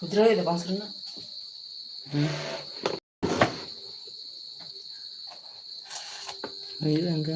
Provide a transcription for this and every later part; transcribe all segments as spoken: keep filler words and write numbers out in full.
ᱡᱤᱨᱟᱹᱣ ᱫᱚ ᱵᱟᱝ ᱥᱟᱱᱟ᱾ ᱦᱩᱸ᱾ ᱦᱩᱭᱩᱜᱼᱟ ᱤᱱᱠᱟᱹ᱾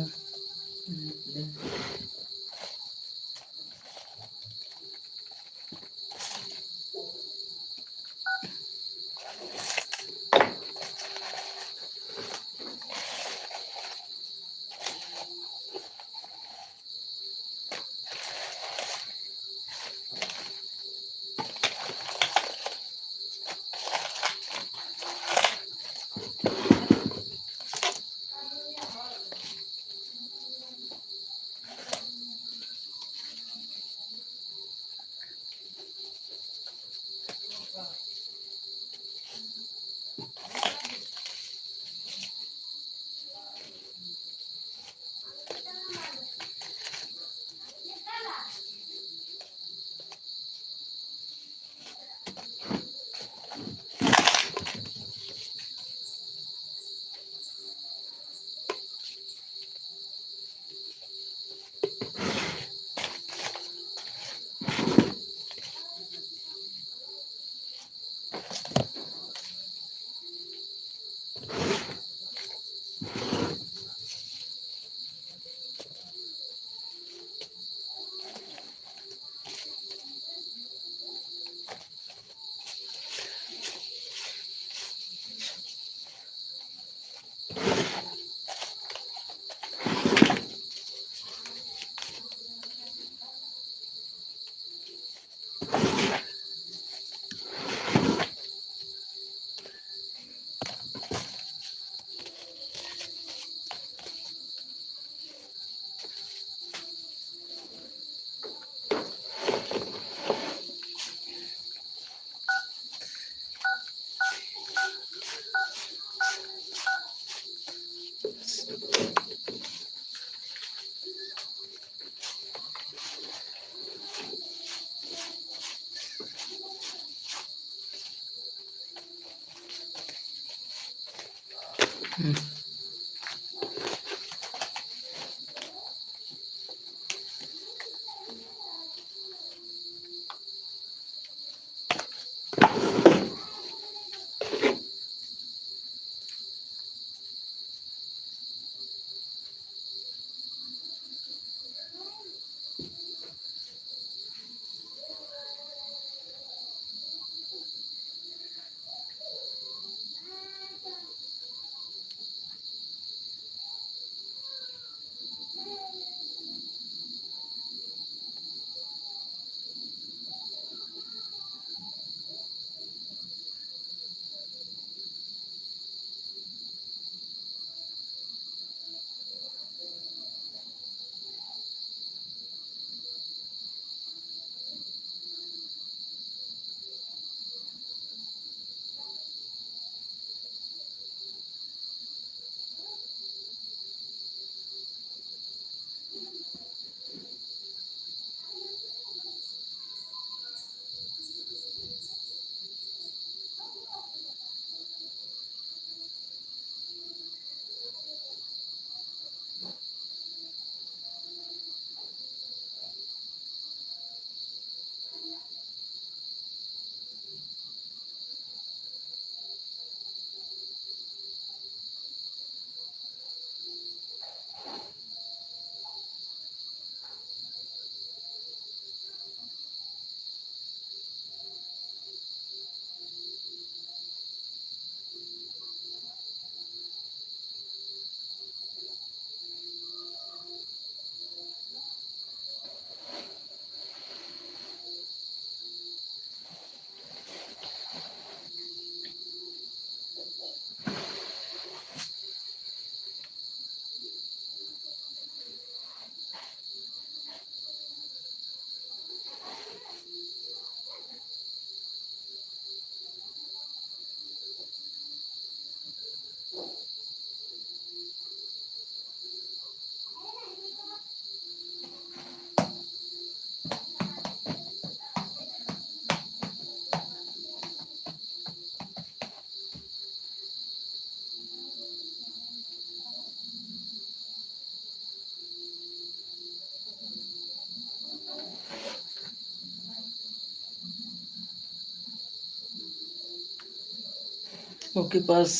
ᱳᱠᱮ ᱯᱟᱥ,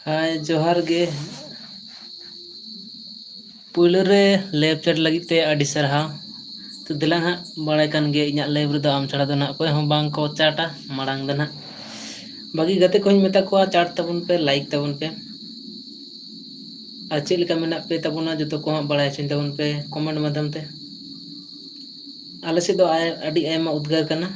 ᱦᱟᱭ, ᱡᱚᱦᱟᱨ ᱜᱮ᱾ ᱯᱩᱭᱞᱩ ᱨᱮ live chat ᱞᱟᱹᱜᱤᱫ ᱛᱮ ᱟᱹᱰᱤ ᱥᱟᱨᱦᱟᱣ᱾ ᱛᱚ ᱫᱮᱞᱟ ᱦᱟᱸᱜ, ᱵᱟᱲᱟᱭ ᱠᱟᱱ ᱜᱮ ᱤᱧᱟᱹᱜ live ᱨᱮᱫᱚ ᱟᱢ ᱪᱷᱟᱲᱟ ᱫᱚ ᱱᱟᱦᱟᱜ ᱚᱠᱚᱭ ᱦᱚᱸ ᱵᱟᱝ ᱠᱚ ᱪᱟᱴᱟ᱾ ᱢᱟᱲᱟᱝ ᱫᱚ ᱱᱟᱦᱟᱜ ᱵᱟᱹᱜᱤ ᱜᱟᱛᱮ ᱠᱚᱧ ᱢᱮᱛᱟ ᱠᱚᱣᱟ, ᱪᱟᱴ ᱛᱟᱵᱚᱱ ᱯᱮ, like ᱛᱟᱵᱚᱱ ᱯᱮ᱾ ᱟᱨ ᱪᱮᱫ ᱞᱮᱠᱟ ᱢᱮᱱᱟᱜ ᱯᱮ ᱛᱟᱵᱚᱱᱟ ᱡᱚᱛᱚ ᱠᱚ ᱦᱟᱸᱜ ᱵᱟᱲᱟᱭ ᱦᱚᱪᱚᱧ ᱛᱟᱵᱚᱱ ᱯᱮ comment ᱢᱟᱫᱽᱫᱷᱚᱢ ᱛᱮ᱾ ᱟᱞᱮ ᱥᱮᱫ ᱫᱚ ᱟᱭ-, ᱟᱹᱰᱤ ᱟᱭᱢᱟ ᱩᱫᱽᱜᱟᱹᱨ ᱠᱟᱱᱟ᱾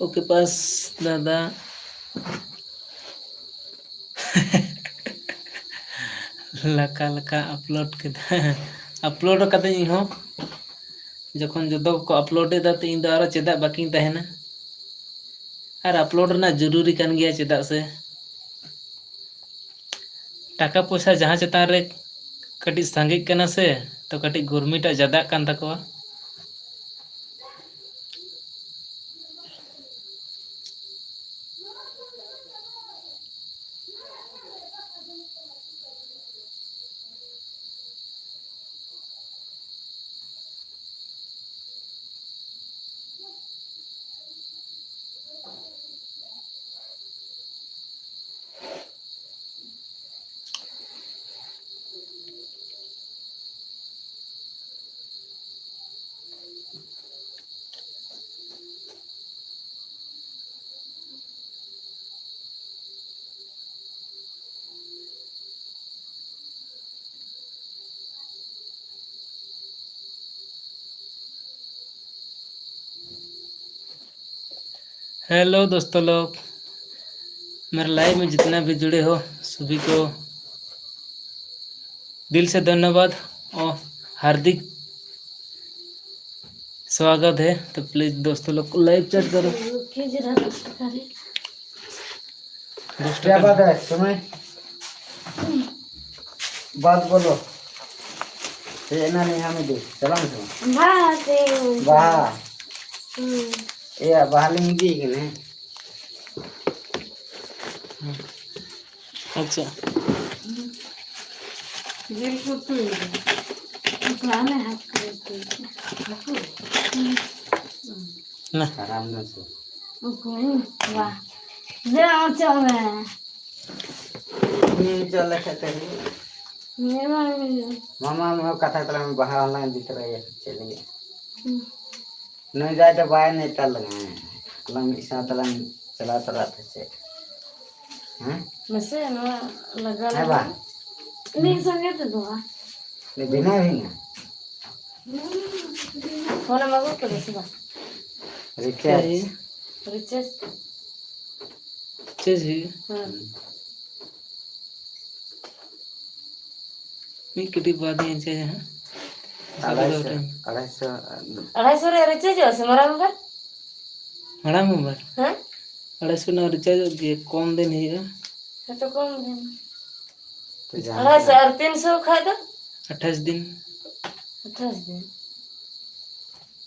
ᱳᱠᱮ ᱯᱟᱥ ᱫᱟᱫᱟ᱾ ᱞᱟᱠᱟ ᱞᱟᱠᱟ upload ᱠᱮᱫᱟ᱾ Upload ᱟᱠᱟᱫᱟᱹᱧ ᱤᱧᱦᱚᱸ᱾ ᱡᱚᱠᱷᱚᱱ ᱡᱚᱛᱚ ᱠᱚ upload ᱮᱫᱟ, ᱛᱚ ᱤᱧ ᱫᱚ ᱟᱨᱚ ᱪᱮᱫᱟᱜ ᱵᱟᱹᱠᱤᱧ ᱛᱟᱦᱮᱱᱟ? ᱟᱨ upload ᱨᱮᱱᱟᱜ ᱡᱚᱨᱩᱨᱤ ᱠᱟᱱ ᱜᱮᱭᱟ, ᱪᱮᱫᱟᱜ ᱥᱮ ᱴᱟᱠᱟ ᱯᱚᱭᱥᱟ ᱡᱟᱦᱟᱸ ᱪᱮᱛᱟᱱ ᱨᱮ ᱠᱟᱹᱴᱤᱡ ᱥᱟᱸᱜᱮᱜ ᱠᱟᱱᱟ ᱥᱮ, ᱛᱚ ᱠᱟᱹᱴᱤᱡ ᱜᱩᱨᱢᱤᱴᱟᱜ ᱡᱟᱫᱟᱜ ᱠᱟᱱ ᱛᱟᱠᱚᱣᱟ᱾ हेलो दोस्तों लोग, मेरे लाइव में जितना भी जुड़े हो, सभी को दिल से धन्यवाद और हार्दिक स्वागत है। तो प्लीज दोस्तों लोग को लाइव चैट करो। रुकिए जरा, दोस्तों का रे। दोस्तों क्या का बात है तुम्हें? बात बोलो। ये ना नहीं, हम दे चला ना। बात है। वाह। हम्म। ये बाहर में दी कि नहीं? अच्छा। बिल्कुल तो ही है। तो हमें हाथ करते हैं। ना। आराम से। ओके, वाह। दे, आओ, चल रहे हैं। ᱦᱩᱸ, ᱪᱚᱞᱮ ᱠᱷᱟᱡ ᱛᱮ ᱦᱩᱭᱩᱜᱼᱟ᱾ ᱢᱟᱢᱟ, ᱢᱟᱢᱟ ᱠᱟᱛᱷᱟ ᱛᱟᱞᱟᱝ ᱵᱟᱦᱟ ᱦᱚᱸᱞᱟᱝ ᱤᱫᱤ ᱛᱚᱨᱟᱭᱟ, ᱪᱮᱫ ᱞᱟᱹᱜᱤᱫ? ᱦᱩᱸ᱾ ᱱᱩᱭ ᱫᱟᱭ ᱫᱚ ᱵᱟᱭ ᱱᱮᱣᱛᱟ ᱞᱟᱝᱟ᱾ ᱟᱞᱟᱝ ᱢᱤᱫ ᱥᱟᱶ ᱛᱮᱞᱟᱝ ᱪᱟᱞᱟᱣ ᱛᱚᱨᱟᱜ ᱛᱮ ᱪᱮᱫ? ᱦᱮᱸ? ᱢᱟᱥᱮ, ᱱᱚᱣᱟ ᱞᱟᱜᱟᱣ ᱦᱮᱸ ᱞᱮᱱᱟ᱾ ᱵᱟᱝ? ᱢᱤᱫ ᱥᱚᱸᱜᱮ ᱛᱮᱫᱚ ᱵᱟᱝ᱾ ᱵᱷᱤᱱᱟᱹ ᱵᱷᱤᱱᱟᱹ᱾ ᱯᱷᱳᱱᱮᱢ ᱟᱹᱜᱩ ᱠᱟᱫᱟ ᱥᱮ ᱵᱟᱝ? ᱨᱤᱪᱟᱨᱡᱽ᱾ ᱨᱤᱪᱟᱨᱡᱽ᱾ ᱨᱤᱪᱟᱨᱡᱽ ᱦᱩᱭᱩᱜᱼᱟ᱾ ᱦᱮᱸ᱾ ᱢᱤᱫ ᱠᱟᱹᱴᱤᱡ ᱵᱟᱫ ᱤᱧ ᱨᱤᱪᱟᱨᱡᱽ ᱦᱟᱸᱜ᱾ ᱟᱲᱟᱭᱥᱚ, ᱟᱲᱟᱭᱥᱚ᱾ ᱟᱲᱟᱭᱥᱚ ᱨᱮ ᱨᱤᱪᱟᱨᱡᱚᱜᱼᱟ ᱥᱮ ᱢᱟᱨᱟᱝ ᱢᱳᱵᱟᱭᱤᱞ? ᱢᱟᱨᱟᱝ ᱢᱳᱵᱟᱭᱤᱞ? ᱦᱮᱸ? ᱟᱲᱟᱭᱥᱚ ᱨᱮᱱᱟᱜ ᱨᱤᱪᱟᱨᱡᱚᱜ ᱜᱮᱭᱟ, ᱠᱚᱢ ᱫᱤᱱ ᱦᱩᱭᱩᱜᱼᱟ᱾ ᱦᱮᱸ ᱛᱚ, ᱠᱚᱢ ᱫᱤᱱ᱾ ᱛᱚ ᱡᱟᱦᱟᱸ ᱟᱲᱟᱭᱥᱚ ᱞᱮᱠᱟ᱾ ᱟᱨ ᱛᱤᱱᱥᱚ ᱠᱷᱟᱡ ᱫᱚ? ᱟᱴᱷᱟᱥ ᱫᱤᱱ᱾ ᱟᱴᱷᱟᱥ ᱫᱤᱱ᱾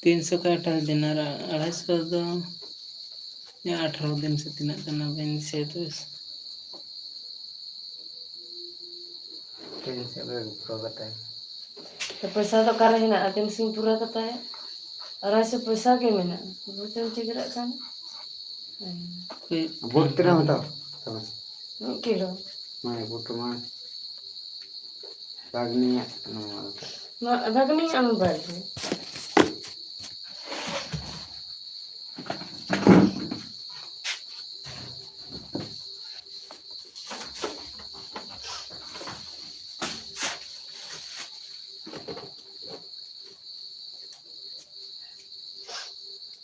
ᱛᱤᱱᱥᱚ ᱠᱷᱟᱡ ᱟᱴᱷᱟᱥ ᱫᱤᱱ, ᱟᱨ ᱟᱲᱟᱭᱥᱚ ᱫᱚ ᱟᱴᱷᱟᱨᱚ ᱫᱤᱱ ᱥᱮ ᱛᱤᱱᱟᱹᱜ ᱠᱟᱱᱟ, ᱵᱟᱹᱧ ᱫᱤᱥᱟᱹᱭᱮᱫᱟ ᱵᱮᱥ᱾ ᱛᱤᱱ ᱥᱮᱫ ᱨᱮ ᱯᱩᱨᱟᱹᱣ ᱠᱟᱛᱮ? ᱛᱚ ᱯᱚᱭᱥᱟ ᱫᱚ ᱚᱠᱟᱨᱮ ᱦᱮᱱᱟᱜᱼᱟ? ᱛᱤᱱ ᱥᱮᱫ ᱯᱩᱨᱟᱹᱣ ᱠᱟᱛᱮ? ᱟᱲᱟᱭᱥᱚ ᱯᱚᱭᱥᱟ ᱜᱮ ᱢᱮᱱᱟᱜᱼᱟ᱾ ᱵᱩᱡᱷᱟᱹᱣ ᱴᱷᱤᱠ ᱫᱟᱲᱮᱭᱟᱜ ᱠᱟᱱ᱾ ᱦᱮᱸ᱾ ᱵᱩᱴ ᱛᱤᱱᱟᱹᱜ ᱮᱢ ᱦᱟᱛᱟᱣᱟ? ᱢᱤᱫ ᱠᱤᱞᱳ᱾ ᱢᱟᱱᱮ ᱵᱩᱴ ᱢᱟ ᱵᱷᱟᱜᱽᱱᱤᱭᱟᱜ ᱱᱚᱣᱟ᱾ ᱢᱟ-, ᱵᱷᱟᱜᱽᱱᱤᱭᱟᱜ ᱢᱳᱵᱟᱭᱤᱞ ᱨᱮ᱾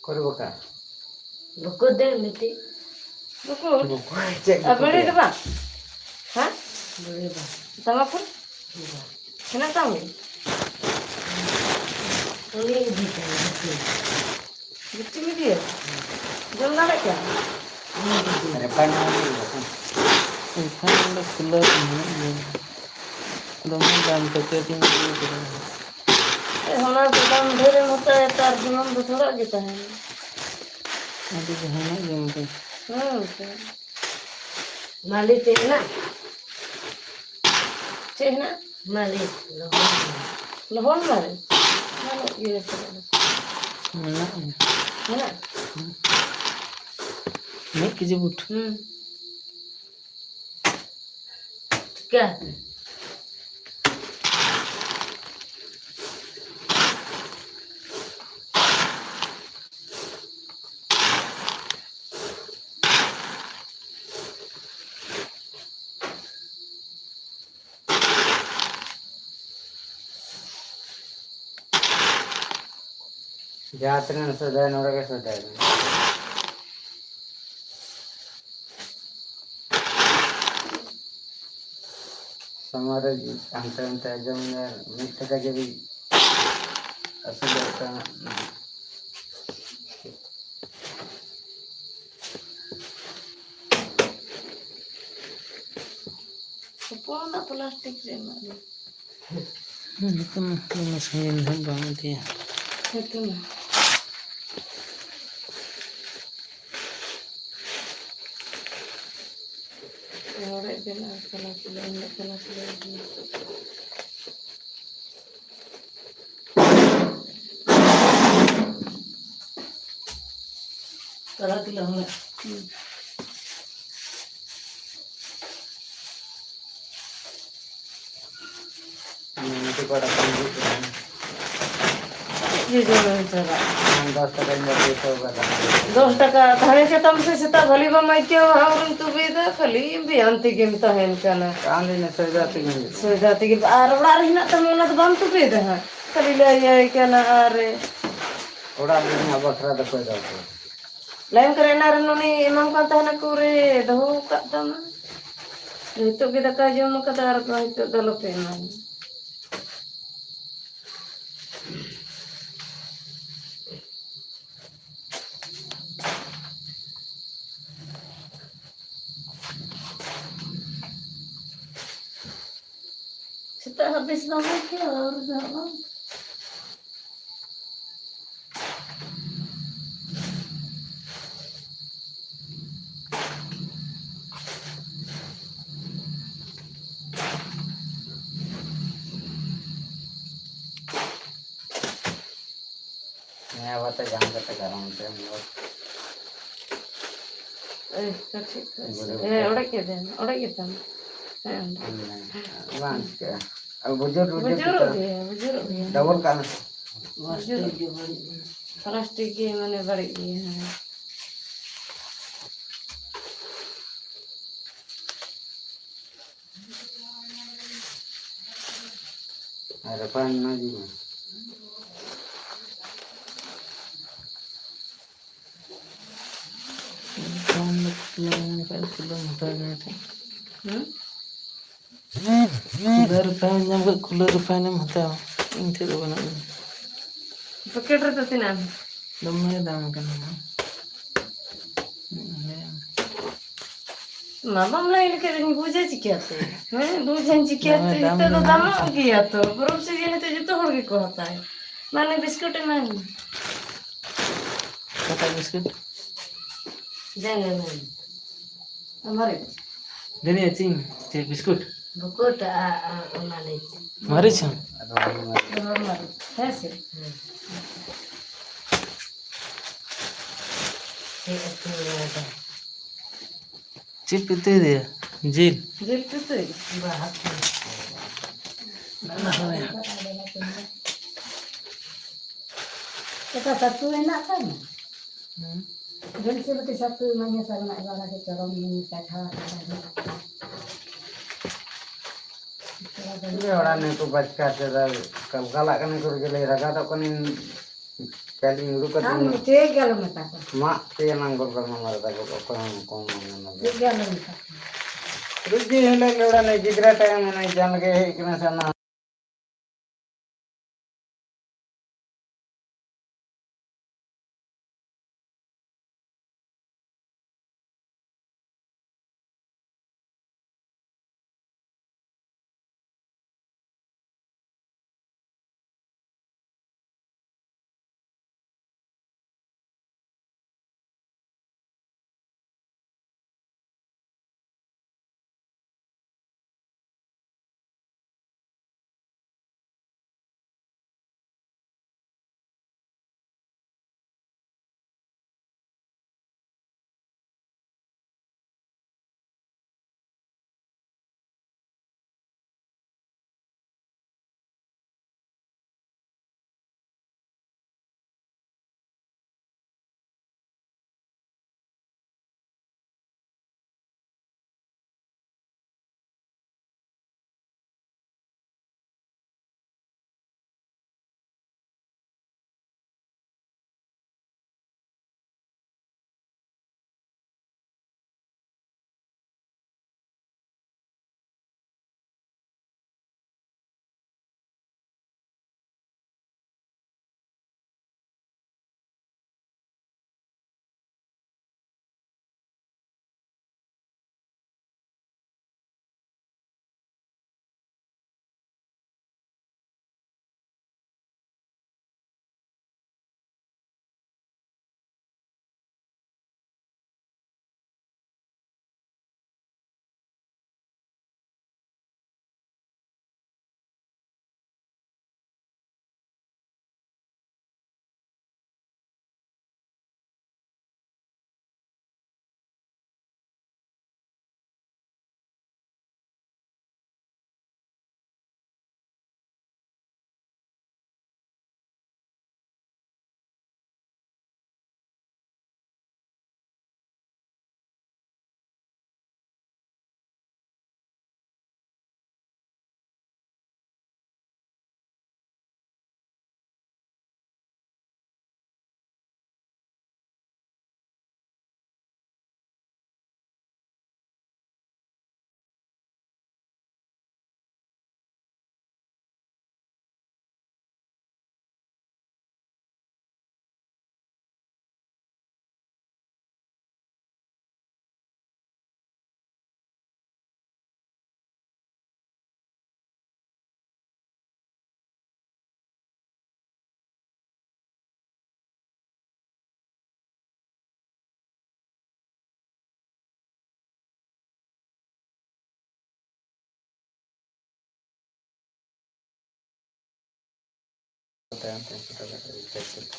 ᱚᱠᱚᱭ ᱨᱮ ᱵᱟᱠᱟ? ᱵᱩᱠᱩ ᱫᱮ ᱢᱤᱫᱴᱤᱡ᱾ ᱵᱩᱠᱩ? ᱵᱩᱠᱩ ᱪᱮᱫ ᱟᱨ ᱵᱩᱠᱩ ᱵᱤᱲᱤ ᱫᱮ? ᱫᱚ ᱵᱟᱝ? ᱦᱮᱸ? ᱵᱤᱲᱤ ᱵᱟᱝ᱾ ᱛᱟᱢᱟᱠᱩ? ᱵᱟᱝ᱾ ᱦᱮᱱᱟᱜ ᱛᱟᱢ ᱜᱮ? ᱩᱱᱤ ᱤᱫᱤ ᱠᱟᱭ ᱜᱩᱯᱤ᱾ ᱜᱩᱯᱤᱢ ᱤᱫᱤᱭᱟ? ᱡᱚᱢ ᱫᱟᱲᱮᱭᱟᱜ ᱠᱟᱱᱟ? ᱩᱱᱤ ᱤᱫᱤ ᱠᱟᱭ᱾ ᱨᱮᱯᱷᱟᱭᱤᱱ ᱚᱭᱮᱞ ᱫᱚ ᱵᱟᱝ? ᱨᱮᱯᱷᱟᱭᱤᱱ ᱚᱭᱮᱞ ᱫᱚ ᱠᱷᱩᱞᱟᱹᱣ ᱢᱮᱱᱟᱜ ᱜᱮᱭᱟ᱾ ᱫᱚᱢᱮ ᱫᱟᱢ ᱯᱮᱠᱮᱴ ᱤᱧ ᱟᱹᱜᱩ ᱠᱮᱫᱟ᱾ ᱮ, ᱚᱱᱟ ᱫᱚ ᱫᱟᱢ ᱰᱷᱮᱨ ᱮᱢ ᱦᱟᱛᱟᱣᱟ, ᱛᱟᱨ ᱥᱩᱱᱩᱢ ᱫᱚ ᱛᱷᱚᱲᱟ ᱜᱮ ᱛᱟᱦᱮᱱᱟ᱾ ᱟᱫᱚ ᱡᱟᱦᱟᱱᱟᱜ ᱡᱚᱢ ᱯᱮ᱾ ᱦᱮᱸ, ᱛᱚ᱾ ᱢᱟᱹᱞᱤ ᱪᱮᱫ ᱦᱮᱱᱟᱜ? ᱪᱮᱫ ᱦᱮᱱᱟᱜ? ᱢᱟᱹᱞᱤ, ᱞᱚᱦᱚᱱ᱾ ᱞᱚᱦᱚᱱ ᱢᱟᱹᱞᱤ? ᱵᱟᱹᱱᱩᱜ ᱜᱮᱭᱟ ᱥᱮ᱾ ᱢᱮᱱᱟᱜ ᱜᱮᱭᱟ᱾ ᱢᱮᱱᱟᱜ? ᱦᱩᱸ᱾ ᱢᱤᱫ ᱠᱮᱡᱤ ᱵᱩᱴ᱾ ᱦᱩᱸ᱾ ᱴᱷᱤᱠᱟ᱾ ᱡᱟᱦᱟᱸ ᱛᱤᱱᱟᱹᱜ ᱮᱢ ᱥᱚᱭᱫᱟᱭᱟ, ᱱᱚᱰᱮ ᱜᱮ ᱥᱚᱭᱫᱟᱭ ᱢᱮ᱾ ᱥᱟᱢᱟᱝ ᱨᱮ ᱦᱟᱱᱛᱮ ᱱᱟᱛᱮ ᱟᱸᱡᱚᱢ ᱢᱮ, ᱢᱤᱫ ᱴᱟᱠᱟ ᱡᱩᱫᱤ ᱟᱹᱥᱩᱞᱚᱜ ᱠᱟᱱᱟ᱾ ᱦᱚᱯᱚᱱᱟᱜ ᱯᱞᱟᱥᱴᱤᱠ ᱨᱮ ᱮᱢᱟᱜ ᱢᱮ᱾ ᱦᱩᱸ, ᱱᱤᱛᱚᱜ ᱢᱟ ᱫᱚᱢᱮ ᱥᱟᱺᱜᱤᱧ ᱫᱚ ᱵᱟᱝ ᱤᱫᱤᱭᱟ᱾ ᱦᱮᱸᱛᱚ ᱢᱟ᱾ ᱨᱚᱲᱮᱫ ᱵᱮᱱ ᱟᱨ ᱛᱟᱞᱟ ᱠᱤᱞᱳ, ᱩᱱᱟᱹᱜ ᱛᱟᱞᱟ ᱠᱤᱞᱳ ᱤᱫᱤ᱾ ᱛᱟᱞᱟ ᱠᱤᱞᱳ ᱦᱩᱱᱟᱹᱜ᱾ ᱦᱩᱸ᱾ ᱢᱤᱫᱴᱤᱡ ᱠᱚᱲᱟ ᱠᱚ ᱦᱤᱡᱩᱜ ᱠᱟᱱᱟ᱾ ᱪᱮᱫ ᱡᱚᱡᱚ ᱵᱮᱱ ᱪᱟᱞᱟᱜ? ᱟᱢ ᱫᱚᱥ ᱴᱟᱠᱟᱧ ᱵᱟᱹᱜᱤ ᱦᱚᱴᱚ ᱠᱟᱫᱟ᱾ ᱫᱚᱥ ᱴᱟᱠᱟ ᱛᱟᱦᱮᱸ ᱠᱟᱛᱟᱢ ᱥᱮ ᱥᱮᱛᱟᱜ ᱵᱷᱟᱹᱞᱤ ᱵᱟᱢ ᱟᱹᱭᱠᱟᱹᱣᱟ, ᱟᱢᱨᱮᱢ ᱛᱩᱵᱤᱭᱮᱫᱟ, ᱠᱷᱟᱹᱞᱤ ᱵᱮᱭᱟᱢ ᱛᱮᱜᱮᱢ ᱛᱟᱦᱮᱱ ᱠᱟᱱᱟ᱾ ᱠᱟᱱ ᱫᱚᱧ ᱥᱚᱭᱫᱟ ᱛᱮᱜᱮ ᱦᱩᱭᱩᱜ᱾ ᱥᱚᱭᱫᱟ ᱛᱮᱜᱮ, ᱟᱨ ᱚᱲᱟᱜ ᱨᱮ ᱦᱮᱱᱟᱜ ᱛᱟᱢᱟ, ᱚᱱᱟ ᱫᱚ ᱵᱟᱢ ᱛᱩᱵᱤᱭᱮᱫᱟ ᱦᱟᱸᱜ, ᱠᱷᱟᱹᱞᱤ ᱞᱟᱹᱭᱟᱭ ᱠᱟᱱᱟ᱾ ᱟᱨ ᱚᱲᱟᱜ ᱨᱮ ᱤᱧᱟᱹᱜ ᱵᱟᱠᱷᱨᱟ ᱫᱚ ᱚᱠᱚᱭ ᱫᱚ ᱵᱟᱠᱚ᱾ ᱞᱟᱭᱤᱱ ᱠᱚᱨᱮ ᱮᱱᱟᱝ ᱨᱮ ᱩᱱᱤ ᱮᱢᱟᱢ ᱠᱟᱱ ᱛᱟᱦᱮᱱᱟ, ᱩᱠᱩᱨᱮ ᱫᱚᱦᱚ ᱟᱠᱟᱫ ᱛᱟᱢᱟ? ᱱᱤᱛᱚᱜ ᱜᱮ ᱫᱟᱠᱟᱭ ᱡᱚᱢ ᱟᱠᱟᱫᱟ ᱟᱨ ᱱᱤᱛᱚᱜ ᱫᱚ ᱟᱞᱚᱯᱮ ᱮᱢᱟᱭᱟ᱾ ᱥᱮᱛᱟᱜ ᱦᱟᱹᱵᱤᱡ ᱵᱟᱝ ᱦᱩᱭ ᱠᱮᱭᱟ, ᱟᱨ ᱫᱚ ᱵᱟᱝ᱾ ᱦᱮᱸ, ᱟᱵᱟᱨ ᱛᱚ ᱡᱟᱦᱟᱸ ᱠᱟᱛᱮ ᱜᱟᱨᱚᱱ ᱛᱮ ᱦᱩᱭᱩᱜᱼᱟ᱾ ᱮ, ᱠᱟᱹᱴᱤᱡ ᱠᱟᱹᱴᱤᱡ᱾ ᱵᱩᱡᱷᱟᱹᱣ ᱦᱮᱸ, ᱠᱮᱫᱟ᱾ ᱚᱲᱮᱡ ᱠᱮᱫᱟᱢ, ᱚᱲᱮᱡ ᱜᱮᱛᱟᱢ᱾ ᱦᱮᱸ, ᱚᱸᱰᱮ᱾ ᱦᱮᱸ, ᱵᱟᱝ ᱪᱤᱠᱟᱹᱜᱼᱟ᱾ ᱟᱨ ᱵᱩᱡᱩᱨ, ᱵᱩᱡᱩᱨ ᱵᱩᱡᱩᱨᱚᱜ ᱠᱟᱛᱮ ᱜᱮᱭᱟ, ᱵᱩᱡᱩᱨᱚᱜ ᱜᱮᱭᱟ᱾ ᱰᱚᱵᱚᱞ ᱠᱟᱜ ᱢᱮ᱾ ᱵᱩᱡᱩᱨᱚᱜ᱾ ᱯᱞᱟᱥᱴᱤᱠ ᱜᱮ ᱢᱟᱱᱮ ᱵᱟᱹᱲᱤᱡ ᱜᱮᱭᱟ, ᱦᱮᱸ᱾ ᱟᱨ ᱨᱟᱯᱷᱟ ᱮᱱᱟ ᱡᱤ ᱢᱟ᱾ ᱯᱷᱳᱱ ᱫᱚ ᱠᱷᱩᱞᱟᱹᱣ ᱢᱮᱱᱟᱜ ᱠᱷᱟᱡ ᱠᱷᱩᱞᱟᱹᱣ ᱦᱟᱛᱟᱲ ᱢᱮ ᱛᱚ᱾ ᱦᱩᱸ? ᱠᱷᱩᱞᱟᱹᱣ ᱨᱮ ᱯᱷᱟᱭᱤᱱ ᱧᱟᱢ ᱠᱷᱟᱡ ᱠᱷᱩᱞᱟᱹᱣ ᱨᱮ ᱯᱷᱟᱭᱤᱱᱮᱢ ᱦᱟᱛᱟᱣᱟ᱾ ᱤᱧ ᱴᱷᱮᱡ ᱫᱚ ᱵᱟᱹᱱᱩᱜ ᱟᱹᱱᱤᱡ᱾ ᱯᱮᱠᱮᱴ ᱨᱮᱫᱚ ᱛᱤᱱᱟᱹᱜ ᱮᱢ? ᱫᱚᱢᱮ ᱫᱟᱢ ᱠᱟᱱᱟ ᱱᱟᱦᱟᱜ᱾ ᱢᱟ ᱵᱟᱢ ᱞᱟᱹᱭ ᱞᱮᱠᱷᱟᱡ ᱫᱚᱧ ᱵᱩᱡᱟ ᱪᱤᱠᱟᱹᱛᱮ? ᱦᱮᱸ, ᱵᱩᱡᱟᱹᱧ ᱪᱤᱠᱟᱹᱛᱮ? ᱫᱚᱢᱮ ᱫᱟᱢ ᱱᱤᱛᱚᱜ ᱫᱚ ᱜᱮ ᱫᱟᱢᱚᱜ ᱢᱮᱱᱟᱜᱼᱟ᱾ ᱜᱮᱭᱟ ᱛᱚ, ᱯᱚᱨᱚᱵᱽ ᱥᱤᱡᱤᱱ ᱱᱤᱛᱚᱜ ᱡᱚᱛᱚ ᱦᱚᱲ ᱜᱮᱠᱚ ᱦᱟᱛᱟᱣᱟ᱾ ᱢᱟᱱᱮ ᱵᱤᱥᱠᱩᱴ ᱮᱢᱟᱭ ᱢᱮ᱾ ᱚᱠᱟᱴᱟᱜ ᱵᱤᱥᱠᱩᱴ? ᱡᱟᱝ ᱮᱢᱟᱭ ᱢᱮ᱾ ᱢᱟᱹᱨᱤᱪ᱾ ᱡᱟᱹᱱᱤᱡ ᱪᱤᱱ, ᱪᱮᱫ ᱵᱤᱥᱠᱩᱴ? ᱵᱤᱥᱠᱩᱴ, ᱟ, ᱟ, ᱚᱱᱟ ᱞᱟᱹᱭ ᱪᱤᱱ᱾ ᱢᱟᱹᱨᱤᱪ ᱦᱚᱸ? ᱨᱚᱦᱚᱲ ᱢᱟᱹᱨᱤᱪ᱾ ᱦᱮᱸ ᱥᱮ? ᱦᱮᱸ᱾ ᱪᱮᱫ ᱩᱛᱩ ᱞᱮᱫᱟ? ᱪᱮᱫ ᱯᱮ ᱩᱛᱩᱭ ᱫᱟ? ᱡᱤᱞ? ᱡᱤᱞ ᱯᱮ ᱩᱛᱩᱭ? ᱵᱟ, ᱦᱟᱹᱠᱩ᱾ ᱮᱴᱟ ᱥᱟᱹᱛᱩ ᱦᱮᱱᱟᱜ ᱛᱟᱢᱟ? ᱦᱩᱸ᱾ ᱡᱤᱞ ᱪᱮᱫ ᱞᱮᱠᱟ ᱥᱟᱹᱛᱩ ᱮᱢᱟᱹᱧᱟ ᱥᱟᱨᱱᱟ ᱮᱵᱟᱨ ᱟᱹᱰᱤ ᱪᱚᱨᱚᱢ ᱤᱧ ᱪᱟᱠᱷᱟ ᱟᱠᱟᱫᱟ᱾ ᱤᱧ ᱚᱲᱟᱜ ᱱᱤᱭᱟᱹ ᱠᱚ ᱵᱟᱪᱠᱟ ᱛᱮᱫᱚ ᱠᱟᱞᱠᱟᱞᱟᱜ ᱠᱟᱱᱟ ᱠᱚ ᱨᱮᱜᱮ ᱞᱟᱹᱭ ᱨᱟᱜᱟᱫᱚᱜ ᱠᱟᱹᱱᱟᱹᱧ᱾ ᱠᱟᱹᱞᱤᱧ ᱩᱰᱩᱠ ᱠᱟᱛᱮ ᱟᱢ ᱪᱮᱫ ᱜᱮ ᱟᱞᱚᱢ ᱢᱮᱛᱟ ᱠᱚᱣᱟ᱾ ᱢᱟᱜ ᱛᱮ ᱱᱟᱝ ᱜᱚᱞᱯᱚ ᱢᱟ ᱢᱟᱨᱮ ᱛᱟᱠᱚ ᱚᱠᱚᱭ ᱦᱚᱸ ᱠᱚᱢ ᱵᱟᱝ ᱧᱟᱢᱟ᱾ ᱪᱮᱫ ᱜᱮ ᱟᱞᱚᱢ ᱢᱮᱛᱟ ᱠᱚᱣᱟ᱾ ᱨᱩᱡᱤ ᱦᱤᱞᱳᱜ ᱞᱮ ᱚᱲᱟᱜ ᱱᱮ ᱜᱤᱫᱽᱨᱟᱹ ᱴᱟᱭᱤᱢ ᱢᱟᱱᱮ ᱡᱟᱱ ᱜᱮ ᱦᱮᱡ ᱠᱟᱱᱟ ᱥᱮ ᱚᱱᱟ ᱛᱟᱭᱚᱢ ᱛᱮ ᱯᱷᱳᱴᱳ ᱠᱟᱛᱮ ᱨᱤᱪᱟᱨᱡᱽ ᱠᱟᱛᱮ᱾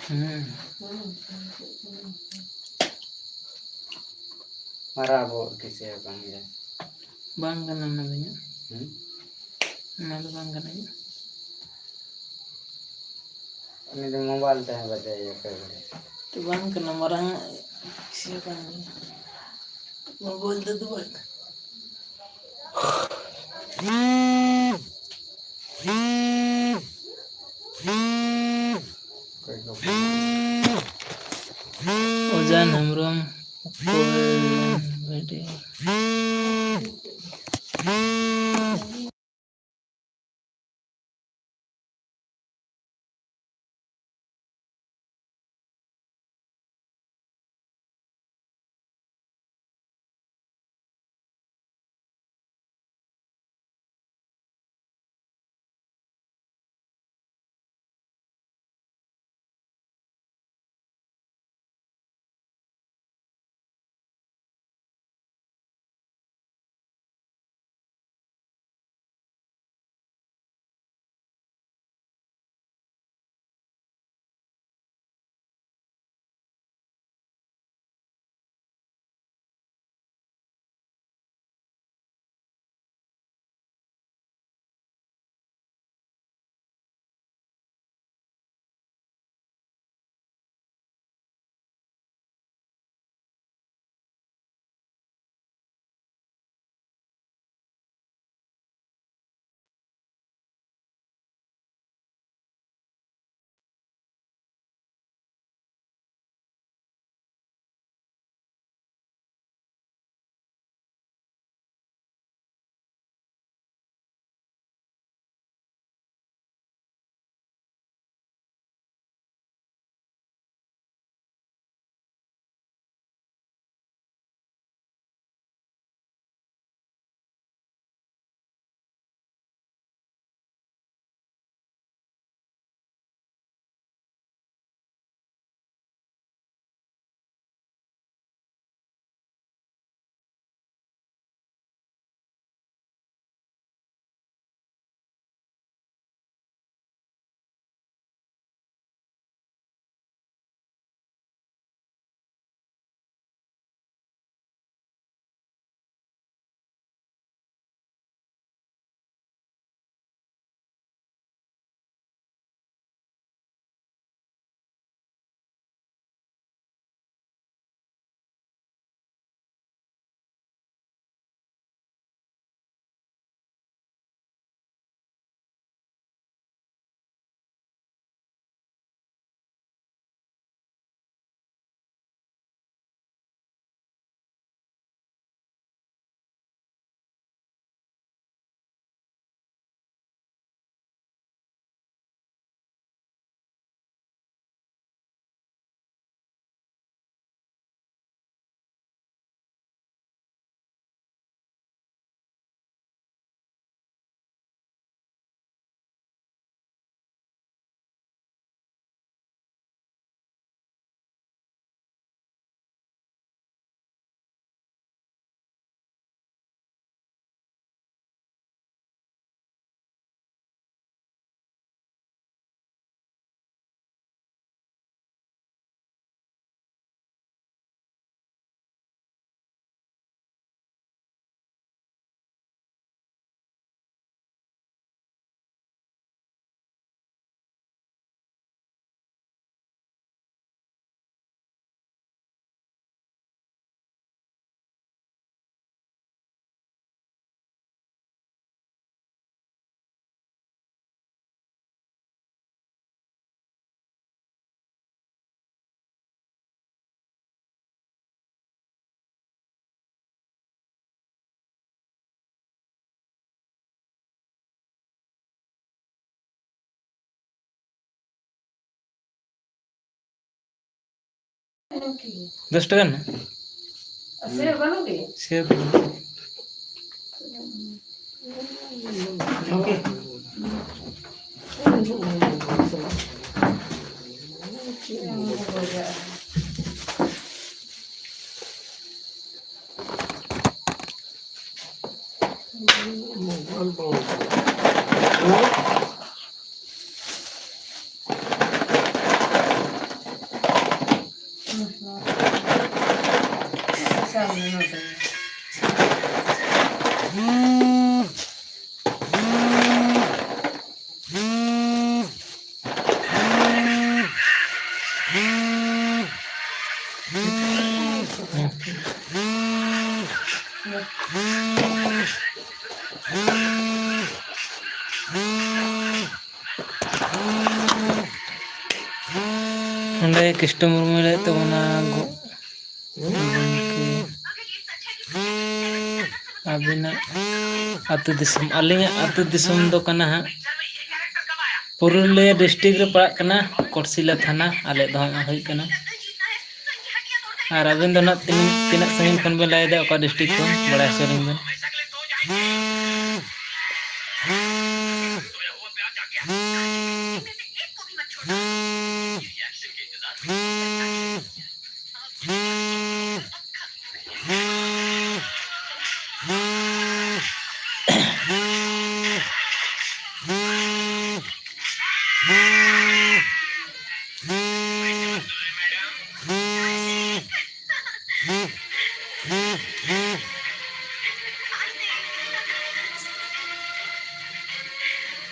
ᱦᱩᱸ᱾ ᱢᱟᱨᱟᱝ ᱵᱚᱦᱚᱜ ᱠᱤᱥᱟᱹ ᱵᱟᱝ ᱜᱮ᱾ ᱵᱟᱝ ᱠᱟᱱᱟ ᱚᱱᱟ ᱫᱚ ᱤᱧᱟᱹᱜ᱾ ᱦᱩᱸ? ᱚᱱᱟ ᱫᱚ ᱵᱟᱝ ᱠᱟᱱᱟ ᱤᱧᱟᱹᱜ᱾ ᱩᱱᱤ ᱫᱚ ᱢᱳᱵᱟᱭᱤᱞ ᱛᱮᱦᱚᱸ ᱵᱟᱡᱟᱭᱟ ᱚᱠᱚᱭ ᱵᱟᱲᱟᱭ᱾ ᱛᱚ ᱵᱟᱝ ᱠᱟᱱᱟ, ᱢᱟᱨᱟᱝ ᱟᱜ ᱠᱤᱥᱟᱹ ᱵᱟᱝ ᱠᱟᱱᱟ᱾ ᱢᱳᱵᱟᱭᱤᱞ ᱛᱮᱫᱚ ᱵᱟᱝ᱾ ᱚᱡᱟᱱ ᱦᱮᱢᱵᱨᱚᱢ, ᱚᱠᱚᱭ ᱵᱷᱤᱰᱤᱭᱳ? ᱫᱚᱥ ᱴᱟᱠᱟ ᱨᱮᱱᱟᱜ? ᱥᱮ ᱵᱟᱹᱱᱩᱜ ᱜᱮ? ᱥᱮ ᱵᱟᱹᱱᱩᱜ᱾ ᱱᱚᱸᱰᱮ ᱠᱨᱤᱥᱴᱚ ᱢᱩᱨᱢᱩᱭ ᱞᱟᱹᱭᱮᱫ ᱛᱟᱵᱚᱱᱟ ᱜᱚ-, ᱜᱚᱢᱠᱮ, ᱟᱹᱵᱤᱱᱟᱜ ᱟᱹᱛᱩ ᱫᱤᱥᱚᱢ, ᱟᱹᱞᱤᱧᱟᱜ ᱟᱹᱛᱩ ᱫᱤᱥᱚᱢ ᱫᱚ ᱠᱟᱱᱟ ᱦᱟᱸᱜ ᱯᱩᱨᱩᱞᱤᱭᱟᱹ ᱰᱤᱥᱴᱨᱤᱠᱴ ᱨᱮ ᱯᱟᱲᱟᱜ ᱠᱟᱱᱟ, ᱠᱚᱴᱥᱤᱞᱟ ᱛᱷᱟᱱᱟ, ᱟᱞᱮ ᱫᱚ ᱦᱟᱸᱜ ᱦᱩᱭᱩᱜ ᱠᱟᱱᱟ᱾ ᱟᱨ ᱟᱹᱵᱤᱱ ᱫᱚ ᱱᱟᱜ ᱛᱤᱱ-, ᱛᱤᱱᱟᱹᱜ ᱥᱟᱺᱜᱤᱧ ᱠᱷᱚᱱ ᱵᱤᱱ ᱞᱟᱹᱭ ᱮᱫᱟ, ᱚᱠᱟ ᱰᱤᱥᱴᱨᱤᱠᱴ ᱠᱷᱚᱱ, ᱵᱟᱲᱟᱭ ᱦᱚᱪᱚ ᱞᱤᱧ ᱵᱤᱱ᱾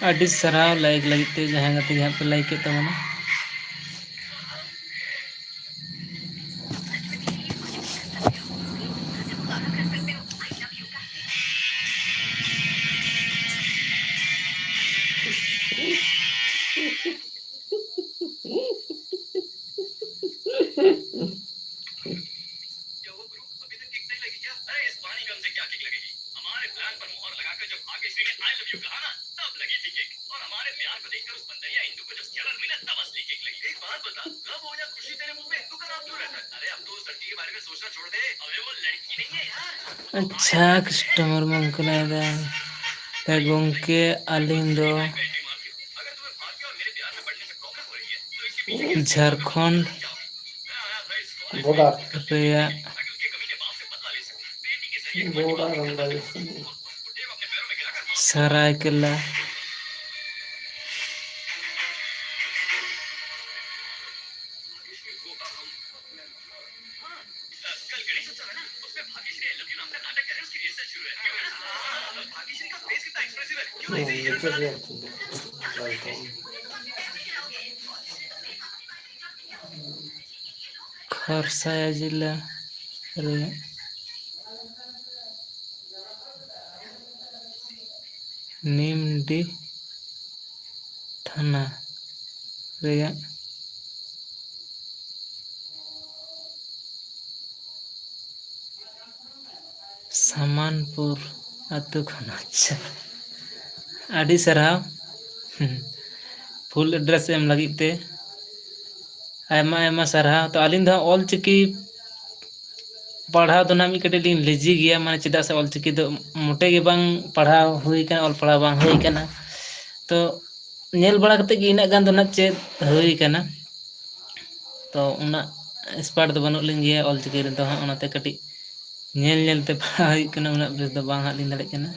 ᱟᱹᱰᱤ ᱥᱟᱨᱦᱟᱣ ᱞᱟᱭᱤᱠ ᱞᱟᱹᱜᱤᱫ ᱛᱮ, ᱡᱟᱦᱟᱸᱭ ᱜᱟᱛᱮ ᱜᱮ ᱦᱟᱸᱜ ᱯᱮ ᱞᱟᱭᱤᱠ ᱮᱫ ᱛᱟᱵᱚᱱᱟ᱾ अरे, इस पानी गम से क्या किक लगेगी? हमारे प्लान पर मोहर लगाकर जब भाग्यश्री ने आई लव यू कहा ना, तब लगी थी किक। और हमारे प्यार को देखकर उस बंदरिया हिंदू को जब स्कैलर मिला, तब असली किक लगी। एक बात बता, गम हो या खुशी, तेरे मुंह पे हिंदू का नाम क्यों रहता है? ᱟᱪᱪᱷᱟ, ᱠᱟᱥᱴᱚᱢᱟᱨ ᱢᱟ ᱚᱱᱠᱟ ᱞᱟᱹᱭ ᱫᱟ᱾ ᱛᱚ ᱜᱚᱝᱠᱮ, ᱟᱹᱞᱤᱧ ᱫᱚ ᱡᱷᱟᱲᱠᱷᱚᱸᱰ ᱵᱚᱰᱟᱨ᱾ ᱨᱮᱭᱟᱜ ᱵᱚᱰᱟᱨ ᱨᱮᱱ ᱵᱟᱭ ᱥᱟᱨᱟᱭᱠᱮᱞᱟ᱾ ᱠᱷᱟᱨᱥᱟᱭᱟ ᱡᱮᱞᱟ ᱨᱮ ᱱᱤᱢᱰᱤ ᱛᱷᱟᱱᱟ ᱨᱮᱭᱟᱜ ᱥᱟᱢᱟᱱᱯᱩᱨ ᱟᱹᱛᱩ ᱠᱷᱚᱱ᱾ ᱟᱪᱪᱷᱟ, ᱟᱹᱰᱤ ᱥᱟᱨᱦᱟᱣ᱾ ᱦᱩᱸ᱾ Full address ᱮᱢ ᱞᱟᱹᱜᱤᱫ ᱛᱮ ᱟᱭᱢᱟ ᱟᱭᱢᱟ ᱥᱟᱨᱦᱟᱣ᱾ ᱛᱚ, ᱟᱹᱞᱤᱧ ᱫᱚ ᱦᱟᱸᱜ ᱚᱞ ᱪᱤᱠᱤ ᱯᱟᱲᱦᱟᱣ ᱫᱚ ᱱᱟᱦᱟᱜ ᱢᱤᱫ ᱠᱟᱹᱴᱤᱡ ᱞᱤᱧ lazy ᱜᱮᱭᱟ, ᱢᱟᱱᱮ, ᱪᱮᱫᱟᱜ ᱥᱮ ᱚᱞ ᱪᱤᱠᱤ ᱫᱚ ᱢᱚᱴᱮ ᱜᱮ ᱵᱟᱝ ᱯᱟᱲᱦᱟᱣ ᱦᱩᱭ ᱠᱟᱱᱟ, ᱚᱞ ᱯᱟᱲᱦᱟᱣ ᱵᱟᱝ ᱦᱩᱭ ᱠᱟᱱᱟ᱾ ᱛᱚ, ᱧᱮᱞ ᱵᱟᱲᱟ ᱠᱟᱛᱮᱫ ᱜᱮ ᱤᱱᱟᱹᱜ ᱜᱟᱱ ᱫᱚ ᱱᱟᱦᱟᱜ ᱪᱮᱫ ᱦᱩᱭ ᱠᱟᱱᱟ᱾ ᱛᱚ, ᱩᱱᱟᱹᱜ expert ᱫᱚ ᱵᱟᱹᱱᱩᱜ ᱞᱤᱧ ᱜᱮᱭᱟ ᱚᱞ ᱪᱤᱠᱤ ᱨᱮᱫᱚ ᱦᱟᱸᱜ, ᱚᱱᱟᱛᱮ ᱠᱟᱹᱴᱤᱡ ᱧᱮᱞ ᱧᱮᱞ ᱛᱮ ᱯᱟᱲᱦᱟᱣ ᱦᱩᱭᱩᱜ ᱠᱟᱱᱟ, ᱩᱱᱟᱹᱜ ᱵᱮᱥ ᱫᱚ ᱵᱟᱝ ᱦᱟᱸᱜ ᱞᱤᱧ ᱫᱟᱲᱮᱭᱟᱜ ᱠᱟᱱᱟ᱾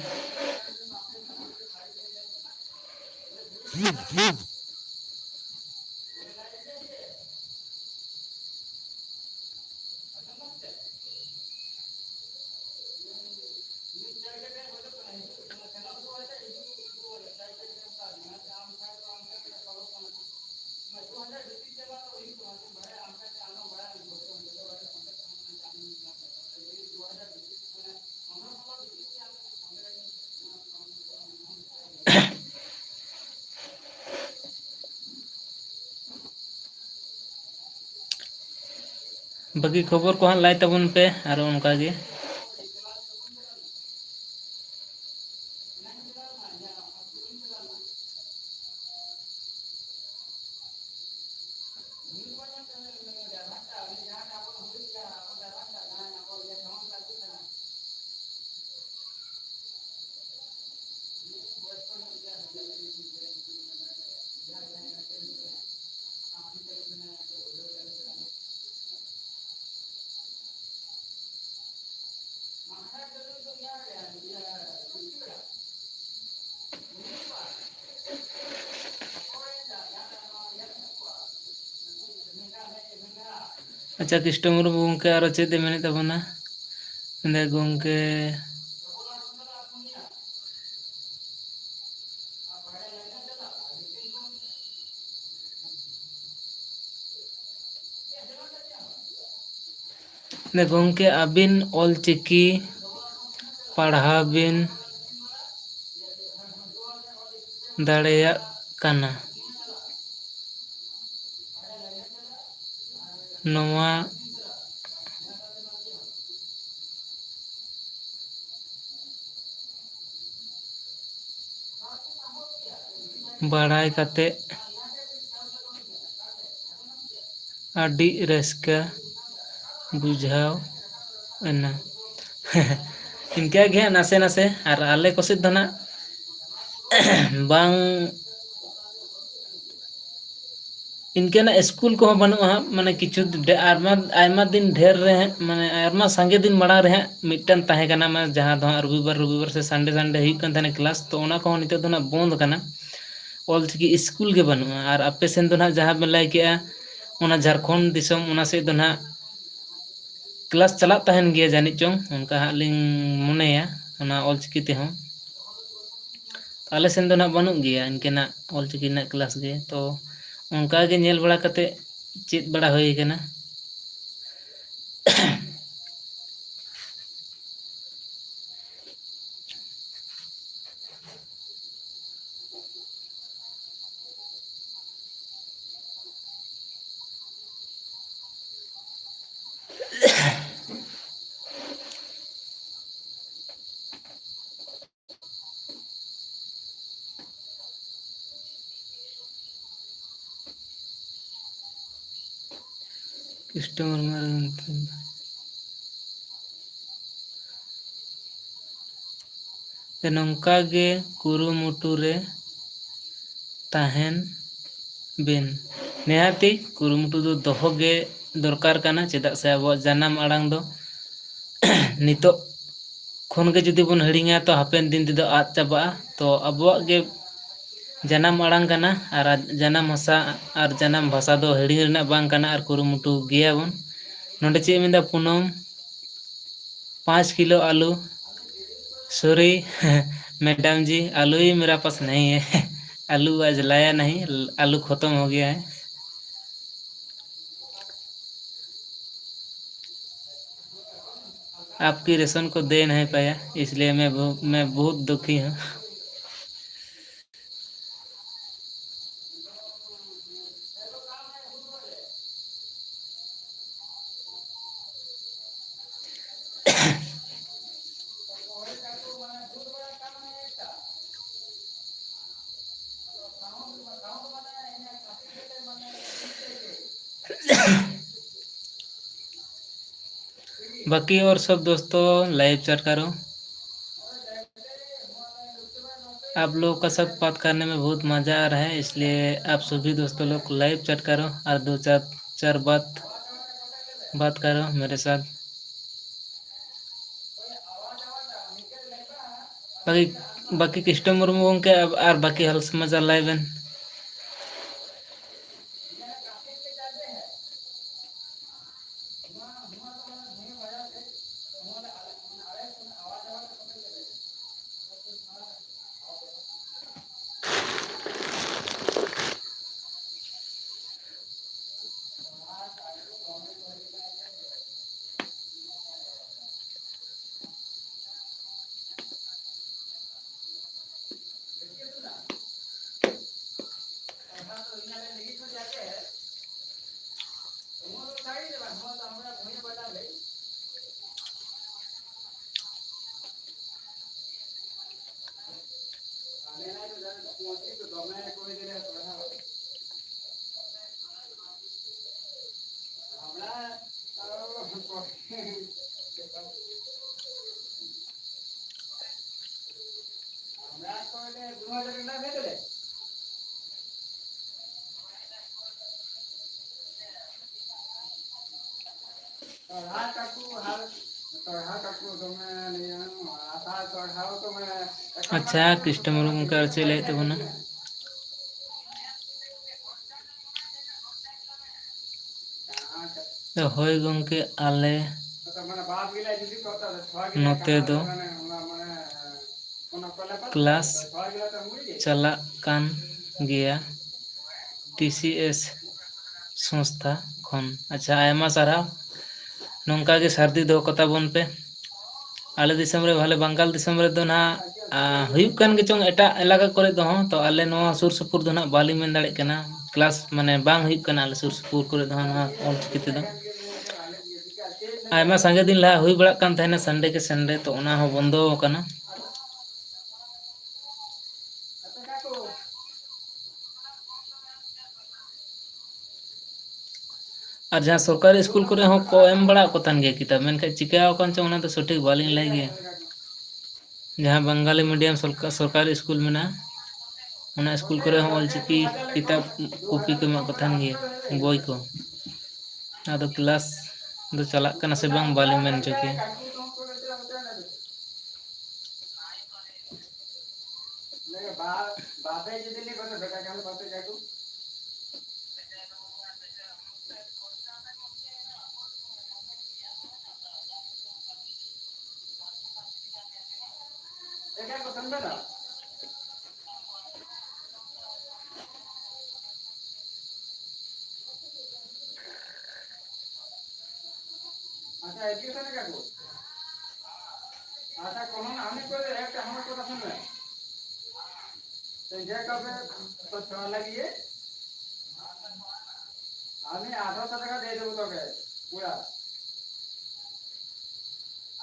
ᱵᱟᱹᱠᱤ ᱠᱷᱚᱵᱚᱨ ᱠᱚ ᱦᱟᱸᱜ ᱞᱟᱹᱭ ᱛᱟᱵᱚᱱ ᱯᱮ ᱟᱨᱚ ᱚᱱᱠᱟ ᱜᱮ᱾ ᱟᱪᱪᱷᱟ, ᱠᱨᱤᱥᱴᱚ ᱢᱩᱨᱢᱩ ᱜᱚᱢᱠᱮ ᱟᱨᱚ ᱪᱮᱫ ᱮ ᱢᱮᱱᱮᱫ ᱛᱟᱵᱚᱱᱟ? ᱢᱮᱱᱫᱟᱭ, ᱜᱚᱢᱠᱮ, ᱜᱚᱢᱠᱮ, ᱟᱹᱵᱤᱱ ᱚᱞᱪᱤᱠᱤ ᱯᱟᱲᱦᱟᱣ ᱵᱤᱱ ᱫᱟᱲᱮᱭᱟᱜ ᱠᱟᱱᱟ᱾ ᱱᱚᱣᱟ ᱵᱟᱲᱟᱭ ᱠᱟᱛᱮ ᱟᱹᱰᱤ ᱨᱟᱹᱥᱠᱟᱹ ᱵᱩᱡᱷᱟᱹᱣ ᱮᱱᱟ᱾ ᱤᱱᱠᱟᱹ ᱜᱮ ᱦᱟᱸᱜ ᱱᱟᱥᱮ ᱱᱟᱥᱮ, ᱟᱨ ᱟᱞᱮ ᱠᱚᱥᱮᱫ ᱫᱚ ᱱᱟᱜ ᱵᱟᱝ ᱤᱱᱠᱟᱹᱱᱟᱜ ᱥᱠᱩᱞ ᱠᱚᱦᱚᱸ ᱵᱟᱹᱱᱩᱜᱼᱟ ᱦᱟᱸᱜ, ᱢᱟᱱᱮ ᱠᱤᱪᱷᱩ ᱰᱮ-, ᱟᱭᱢᱟ, ᱟᱭᱢᱟ ᱫᱤᱱ ᱰᱷᱮᱨ ᱨᱮ ᱦᱟᱸᱜ, ᱢᱟᱱᱮ ᱟᱭᱢᱟ ᱥᱟᱸᱜᱮ ᱫᱤᱱ ᱢᱟᱲᱟᱝ ᱨᱮ ᱦᱟᱸᱜ ᱢᱤᱫᱴᱟᱝ ᱛᱟᱦᱮᱸ ᱠᱟᱱᱟ, ᱢᱟᱱᱮ ᱡᱟᱦᱟᱸ ᱫᱚ ᱦᱟᱸᱜ ᱨᱚᱵᱤᱵᱟᱨ, ᱨᱚᱵᱤᱵᱟᱨ ᱥᱮ ᱥᱟᱱᱰᱮ, ᱥᱟᱱᱰᱮ ᱦᱩᱭᱩᱜ ᱠᱟᱱ ᱛᱟᱦᱮᱱᱟ ᱠᱞᱟᱥ, ᱛᱚ ᱚᱱᱟ ᱠᱚᱦᱚᱸ ᱱᱤᱛᱚᱜ ᱫᱚ ᱱᱟᱜ ᱵᱚᱱᱫ ᱟᱠᱟᱱᱟ᱾ ᱚᱞᱪᱤᱠᱤ ᱥᱠᱩᱞ ᱜᱮ ᱵᱟᱹᱱᱩᱜᱼᱟ᱾ ᱟᱨ ᱟᱯᱮ ᱥᱮᱱ ᱫᱚ ᱱᱟᱜ ᱡᱟᱦᱟᱸ ᱵᱮᱱ ᱞᱟᱹᱭ ᱠᱮᱜᱼᱟ, ᱚᱱᱟ ᱡᱷᱟᱲᱠᱷᱚᱸᱰ ᱫᱤᱥᱚᱢ, ᱚᱱᱟ ᱥᱮᱫ ᱫᱚ ᱱᱟᱜ ᱠᱞᱟᱥ ᱪᱟᱞᱟᱜ ᱛᱟᱦᱮᱱ ᱜᱮᱭᱟ ᱡᱟᱹᱱᱤᱡ ᱪᱚᱝ, ᱚᱱᱠᱟ ᱦᱟᱸᱜ ᱞᱤᱧ ᱢᱚᱱᱮᱭᱟ, ᱚᱱᱟ ᱚᱞᱪᱤᱠᱤ ᱛᱮᱦᱚᱸ᱾ ᱟᱞᱮ ᱥᱮᱱ ᱫᱚ ᱱᱟᱜ ᱵᱟᱹᱱᱩᱜ ᱜᱮᱭᱟ ᱤᱱᱠᱟᱹᱱᱟᱜ ᱚᱞᱪᱤᱠᱤ ᱨᱮᱱᱟᱜ ᱠᱞᱟᱥ ᱜᱮ᱾ ᱛᱚ ᱚᱱᱠᱟ ᱜᱮ ᱧᱮᱞ ᱵᱟᱲᱟ ᱠᱟᱛᱮ ᱪᱮᱫ ᱵᱟᱲᱟ ᱦᱩᱭ ᱠᱟᱱᱟ᱾ ᱠᱨᱤᱥᱴᱚ ᱢᱩᱨᱢᱩ ᱟᱨ ᱜᱚᱢᱠᱮ᱾ ᱛᱚ ᱱᱚᱝᱠᱟ ᱜᱮ ᱠᱩᱨᱩᱢᱩᱴᱩ ᱨᱮ ᱛᱟᱦᱮᱱ ᱵᱤᱱ᱾ ᱱᱤᱦᱟᱹᱛᱤ ᱠᱩᱨᱩᱢᱩᱴᱩ ᱫᱚ ᱫᱚᱦᱚ ᱜᱮ ᱫᱚᱨᱠᱟᱨ ᱠᱟᱱᱟ, ᱪᱮᱫᱟᱜ ᱥᱮ ᱟᱵᱚᱣᱟᱜ ᱡᱟᱱᱟᱢ ᱟᱲᱟᱝ ᱫᱚ ᱱᱤᱛᱚᱜ ᱠᱷᱚᱱ ᱜᱮ ᱡᱩᱫᱤ ᱵᱚᱱ ᱦᱤᱲᱤᱧᱟ, ᱛᱚ ᱦᱟᱯᱮᱱ ᱫᱤᱱ ᱛᱮᱫᱚ ᱟᱫ ᱪᱟᱵᱟᱜᱼᱟ᱾ ᱛᱚ ᱟᱵᱚᱣᱟᱜ ᱜᱮ ᱡᱟᱱᱟᱢ ᱟᱲᱟᱝ ᱠᱟᱱᱟ, ᱟᱨ ᱡᱟᱱᱟᱢ ᱵᱷᱟᱥᱟ ᱟᱨ ᱡᱟᱱᱟᱢ ᱵᱷᱟᱥᱟ ᱫᱚ ᱦᱤᱲᱤᱧ ᱨᱮᱱᱟᱜ ᱵᱟᱝ ᱠᱟᱱᱟ, ᱟᱨ ᱠᱩᱨᱩᱢᱩᱴᱩ ᱜᱮᱭᱟᱵᱚᱱ᱾ ᱱᱚᱰᱮ ᱪᱮᱫ ᱮ ᱢᱮᱱᱫᱟ ᱯᱩᱱᱚᱢ? ᱯᱟᱸᱪ ᱠᱤᱞᱳ ᱟᱞᱩ᱾ Sorry, मैडम जी, आलू ही मेरा पास नहीं है। आलू आज लाया नहीं, आलू खत्म हो गया है। आपकी रेशन को दे नहीं पाया, इसलिए मैं बहु-, मैं बहुत दुखी हूँ। बाकी और सब दोस्तों, लाइव चैट करो। आप लोगों का साथ बात करने में बहुत मज़ा आ रहा है, इसलिए आप सभी दोस्तों लोग लाइव चैट करो और दो चार, चार बात, बात करो मेरे साथ। बाकी, बाकी ᱠᱨᱤᱥᱴᱚ ᱢᱩᱨᱢᱩ ᱜᱚᱢᱠᱮ, ᱟᱨ ᱵᱟᱹᱠᱤ ᱦᱟᱞ ᱥᱚᱢᱟᱪᱟᱨ ᱞᱟᱹᱭ ᱵᱮᱱ᱾ ᱟᱪᱪᱷᱟ, ᱠᱨᱤᱥᱴᱚ ᱢᱩᱨᱢᱩ ᱜᱚᱢᱠᱮ ᱟᱨ ᱪᱮᱫ ᱞᱟᱹᱭᱮᱫ ᱛᱟᱵᱚᱱᱟ? ᱛᱚ ᱦᱳᱭ ᱜᱚᱢᱠᱮ, ᱟᱞᱮ ᱱᱚᱛᱮ ᱫᱚ ᱠᱞᱟᱥ ᱪᱟᱞᱟᱜ ᱠᱟᱱ ᱜᱮᱭᱟ, ᱴᱤ ᱥᱤ ᱮᱥ ᱥᱚᱝᱥᱛᱷᱟ ᱠᱷᱚᱱ᱾ ᱟᱪᱪᱷᱟ, ᱟᱭᱢᱟ ᱥᱟᱨᱦᱟᱣ᱾ ᱱᱚᱝᱠᱟ ᱜᱮ ᱥᱟᱹᱨᱫᱤ ᱫᱚᱦᱚ ᱠᱟᱛᱟ ᱵᱚᱱ ᱯᱮ᱾ ᱟᱞᱮ ᱫᱤᱥᱚᱢ ᱨᱮ, ᱵᱷᱟᱞᱮ ᱵᱟᱝᱜᱟᱞ ᱫᱤᱥᱚᱢ ᱨᱮᱫᱚ ᱱᱟᱦᱟᱜ, ᱟ, ᱦᱩᱭᱩᱜ ᱠᱟᱱ ᱜᱮᱪᱚᱝ ᱮᱴᱟᱜ ᱮᱞᱟᱠᱟ ᱠᱚᱨᱮ ᱫᱚ ᱦᱚᱸ, ᱛᱚ ᱟᱞᱮ ᱱᱚᱣᱟ ᱥᱩᱨ ᱥᱩᱯᱩᱨ ᱫᱚ ᱱᱟᱦᱟᱜ ᱵᱟᱹᱞᱤᱧ ᱢᱮᱱ ᱫᱟᱲᱮᱭᱟᱜ ᱠᱟᱱᱟ᱾ ᱠᱞᱟᱥ ᱢᱟᱱᱮ ᱵᱟᱝ ᱦᱩᱭᱩᱜ ᱠᱟᱱᱟ ᱟᱞᱮ ᱥᱩᱨ ᱥᱩᱯᱩᱨ ᱠᱚᱨᱮ ᱫᱚ ᱦᱟᱸᱜ ᱱᱚᱣᱟ ᱚᱞᱪᱤᱠᱤ ᱛᱮᱫᱚ᱾ ᱟᱭᱢᱟ ᱥᱟᱸᱜᱮ ᱫᱤᱱ ᱞᱟᱦᱟ ᱦᱩᱭ ᱵᱟᱲᱟᱜ ᱠᱟᱱ ᱛᱟᱦᱮᱱᱟ ᱥᱟᱱᱰᱮ ᱠᱮ ᱥᱟᱱᱰᱮ, ᱛᱚ ᱚᱱᱟ ᱦᱚᱸ ᱵᱚᱱᱫᱚ ᱟᱠᱟᱱᱟ᱾ ᱟᱨ ᱡᱟᱦᱟᱸ ᱥᱚᱨᱠᱟᱨᱤ ᱥᱠᱩᱞ ᱠᱚᱨᱮ ᱦᱚᱸ ᱠᱚ ᱮᱢ ᱵᱟᱲᱟ ᱟᱠᱚ ᱛᱟᱦᱮᱱ ᱜᱮᱭᱟ ᱠᱤᱛᱟᱹᱵ, ᱢᱮᱱᱠᱷᱟᱱ ᱪᱤᱠᱟᱹ ᱟᱠᱟᱱ ᱪᱚᱝ ᱚᱱᱟ ᱫᱚ ᱥᱚᱴᱷᱤᱠ ᱵᱟᱹᱞᱤᱧ ᱞᱟᱹᱭ ᱜᱮᱭᱟ᱾ ᱡᱟᱦᱟᱸ ᱵᱟᱝᱜᱟᱞᱤ ᱢᱤᱰᱤᱭᱟᱢ ᱥᱚᱨᱠᱟ-, ᱥᱚᱨᱠᱟᱨᱤ ᱥᱠᱩᱞ ᱢᱮᱱᱟᱜᱼᱟ, ᱚᱱᱟ ᱥᱠᱩᱞ ᱠᱚᱨᱮ ᱦᱚᱸ ᱚᱞᱪᱤᱠᱤ ᱠᱤᱛᱟᱹᱵ ᱠᱚᱯᱤ ᱠᱚ ᱮᱢᱟᱜ ᱠᱚ ᱛᱟᱦᱮᱱ ᱜᱮᱭᱟ, ᱵᱳᱭ ᱠᱚ᱾ ᱟᱫᱚ ᱠᱞᱟᱥ ᱫᱚ ᱪᱟᱞᱟᱜ ᱠᱟᱱᱟ ᱥᱮ ᱵᱟᱝ, ᱵᱟᱹᱞᱤᱧ ᱢᱮᱱ ᱦᱚᱪᱚ ᱠᱮᱭᱟ᱾ আচ্ছা, এদিকে তাহলে কাকু। আচ্ছা, কোনো না, আমি করে একটা আমার কথা শুনবেন। তো যে কাউকে তো ছড়া লাগিয়ে আমি আঠারোশো টাকা দিয়ে দেবো তোকে, পুরা।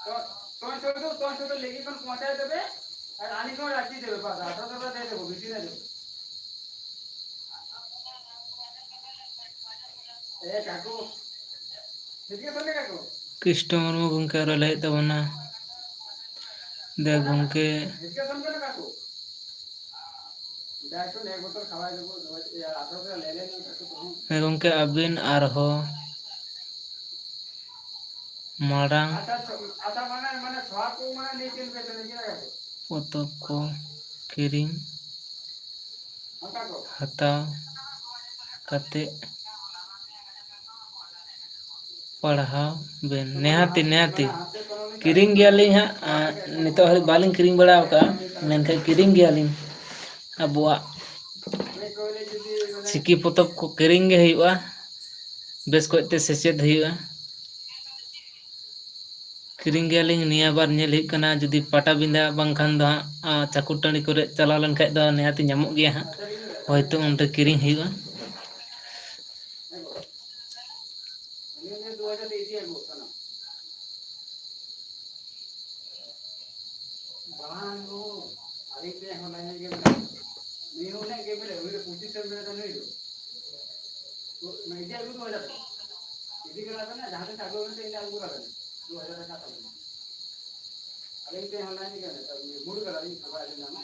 তো তুই শুধু, তুই শুধু লিখিখন পৌঁছায় দেবে, আর আনিখন রাখি দেবে, বাস, আঠারোশো টাকা দিয়ে দেবো, বেশি না দেবো। এ কাকু, ঠিক আছে রে কাকু? ᱠᱨᱤᱥᱴᱚ ᱢᱩᱨᱢᱩ ᱜᱚᱢᱠᱮ ᱟᱨᱚ ᱞᱟᱹᱭᱮᱫ ᱛᱟᱵᱚᱱᱟ, ᱫᱮ ᱜᱚᱢᱠᱮ, ঠিক আছে রে কাকু? ᱦᱮᱸ ᱜᱚᱢᱠᱮ, ᱟᱹᱵᱤᱱ ᱟᱨᱦᱚᱸ ᱢᱟᱲᱟᱝ ᱯᱚᱛᱚᱵ ᱠᱚ ᱠᱤᱨᱤᱧ ᱦᱟᱛᱟᱣ ᱠᱟᱛᱮ ᱯᱟᱲᱦᱟᱣ ᱵᱮᱱ᱾ ᱱᱮᱦᱟᱛᱤ, ᱱᱮᱦᱟᱛᱤ᱾ ᱠᱤᱨᱤᱧ ᱜᱮᱭᱟᱞᱤᱧ ᱦᱟᱸᱜ, ᱟᱨ ᱱᱤᱛᱚᱜ ᱦᱟᱹᱵᱤᱡ ᱵᱟᱹᱞᱤᱧ ᱠᱤᱨᱤᱧ ᱵᱟᱲᱟ ᱟᱠᱟᱫᱼᱟ, ᱢᱮᱱᱠᱷᱟᱱ ᱠᱤᱨᱤᱧ ᱜᱮᱭᱟᱞᱤᱧ᱾ ᱟᱵᱚᱣᱟᱜ ᱪᱤᱠᱤ ᱯᱚᱛᱚᱵ ᱠᱚ ᱠᱤᱨᱤᱧ ᱜᱮ ᱦᱩᱭᱩᱜᱼᱟ, ᱵᱮᱥ ᱠᱚᱡ ᱛᱮ ᱥᱮᱪᱮᱫ ᱦᱩᱭᱩᱜᱼᱟ᱾ ᱠᱤᱨᱤᱧ ᱜᱮᱭᱟᱞᱤᱧ᱾ ᱱᱤᱭᱟᱹ ᱵᱟᱨ ᱧᱮᱞ ᱦᱩᱭᱩᱜ ᱠᱟᱱᱟ, ᱡᱩᱫᱤ ᱯᱟᱴᱟᱵᱤᱸᱫᱷᱟᱹ ᱵᱟᱝᱠᱷᱟᱱ ᱫᱚ ᱦᱟᱸᱜ, ᱟᱸ, ᱪᱟᱠᱩᱨ ᱴᱟᱺᱰᱤ ᱠᱚᱨᱮ ᱪᱟᱞᱟᱣ ᱞᱮᱱᱠᱷᱟᱡ ᱫᱚ ᱱᱤᱦᱟᱹᱛᱤ ᱧᱟᱢᱚᱜ ᱜᱮᱭᱟ ᱦᱟᱸᱜ, ᱦᱚᱭᱛᱳ ᱚᱸᱰᱮ ᱠᱤᱨᱤᱧ ᱦᱩᱭᱩᱜᱼᱟ᱾ ᱵᱟᱝ ᱦᱚᱸ, ᱟᱹᱞᱤᱧ ᱴᱷᱮᱱ ᱦᱚᱸ ᱞᱟᱭᱤᱱ ᱜᱮ ᱢᱮᱱᱟᱜᱼᱟ᱾ ᱱᱩᱭ ᱦᱚᱸ ᱩᱱᱟᱹᱜ ᱜᱮ ᱢᱮᱱᱟᱜᱼᱟ, ᱩᱱᱤ ᱫᱚ ᱯᱚᱸᱪᱤᱥ ᱥᱚ ᱢᱮᱱᱟᱜᱼᱟ, ᱱᱩᱭ ᱫᱚ᱾ ᱛᱚ, ᱚᱱᱟ ᱤᱫᱤ ᱟᱹᱜᱩ ᱫᱩ ᱦᱟᱡᱟᱨ ᱴᱟᱠᱟ᱾ ᱤᱫᱤ ᱠᱟᱱᱟ ᱵᱮᱱ, ᱡᱟᱦᱟᱸ ᱛᱤᱥ ᱟᱹᱜᱩ ᱵᱮᱱ ᱥᱮ, ᱤᱧ ᱟᱹᱜᱩ ᱠᱟᱜ ᱵᱮᱱᱟ᱾ ᱫᱩ ᱦᱟᱡᱟᱨ ᱴᱟᱠᱟ ᱛᱟᱵᱮᱱ᱾ ᱟᱹᱞᱤᱧ ᱴᱷᱮᱱ ᱦᱚᱸ ᱞᱟᱭᱤᱱ ᱜᱮ ᱢᱮᱱᱟᱜᱼᱟ, ᱢᱩᱲ ᱠᱟᱫᱟ ᱞᱤᱧ, ᱵᱟᱭ ᱟᱸᱡᱚᱢ ᱧᱟᱢᱟ᱾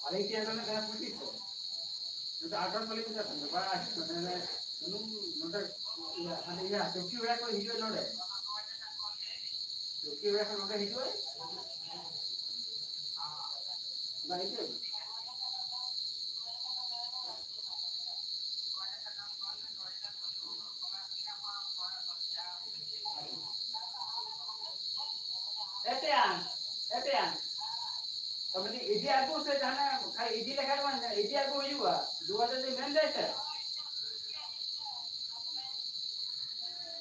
ᱟᱹᱞᱤᱧ ᱴᱷᱮᱱ ᱫᱚ ᱢᱮᱱᱟᱜ ᱠᱟᱱᱟ ᱯᱚᱸᱪᱤᱥ ᱥᱚ᱾ ᱱᱚᱛᱮ ᱟᱴᱷᱨᱚᱥᱚ ᱞᱤᱧ ᱢᱮᱛᱟ ᱠᱚ ᱠᱟᱱᱟ, ᱵᱟᱭ ᱟᱸᱡᱚᱢ ᱧᱟᱢᱟ᱾ ᱥᱩᱱᱩᱢ ᱱᱚᱰᱮ, ᱤᱭᱟᱹ, ᱦᱟᱸᱰᱮ ᱤᱭᱟᱹ, ᱪᱩᱴᱠᱤ ᱵᱮᱲᱟ ᱠᱚ ᱦᱤᱡᱩᱜᱼᱟ ᱱᱚᱰᱮ᱾ ᱪᱩᱴᱠᱤ ᱵᱮᱲᱟ ᱠᱚ ᱱᱚᱰᱮ ᱦᱤᱡᱩᱜᱼᱟ᱾ ᱵᱟᱭ ᱦᱤᱡᱩᱜᱼᱟ᱾ ᱮ ᱛᱮᱭᱟᱝ, ᱮ ᱛᱮᱭᱟᱝ᱾ ᱛᱚᱵᱮ ᱤᱫᱤ ᱟᱹᱜᱩ ᱥᱮ ᱡᱟᱦᱟᱱᱟᱜ ᱠᱷᱟᱡ ᱤᱫᱤ ᱞᱮᱠᱷᱟᱱ ᱢᱟ ᱤᱫᱤ ᱟᱹᱜᱩ ᱦᱩᱭᱩᱜᱼᱟ᱾ ᱫᱩ ᱦᱟᱡᱟᱨ ᱫᱚ ᱢᱮᱱ ᱫᱟᱭ ᱥᱮ?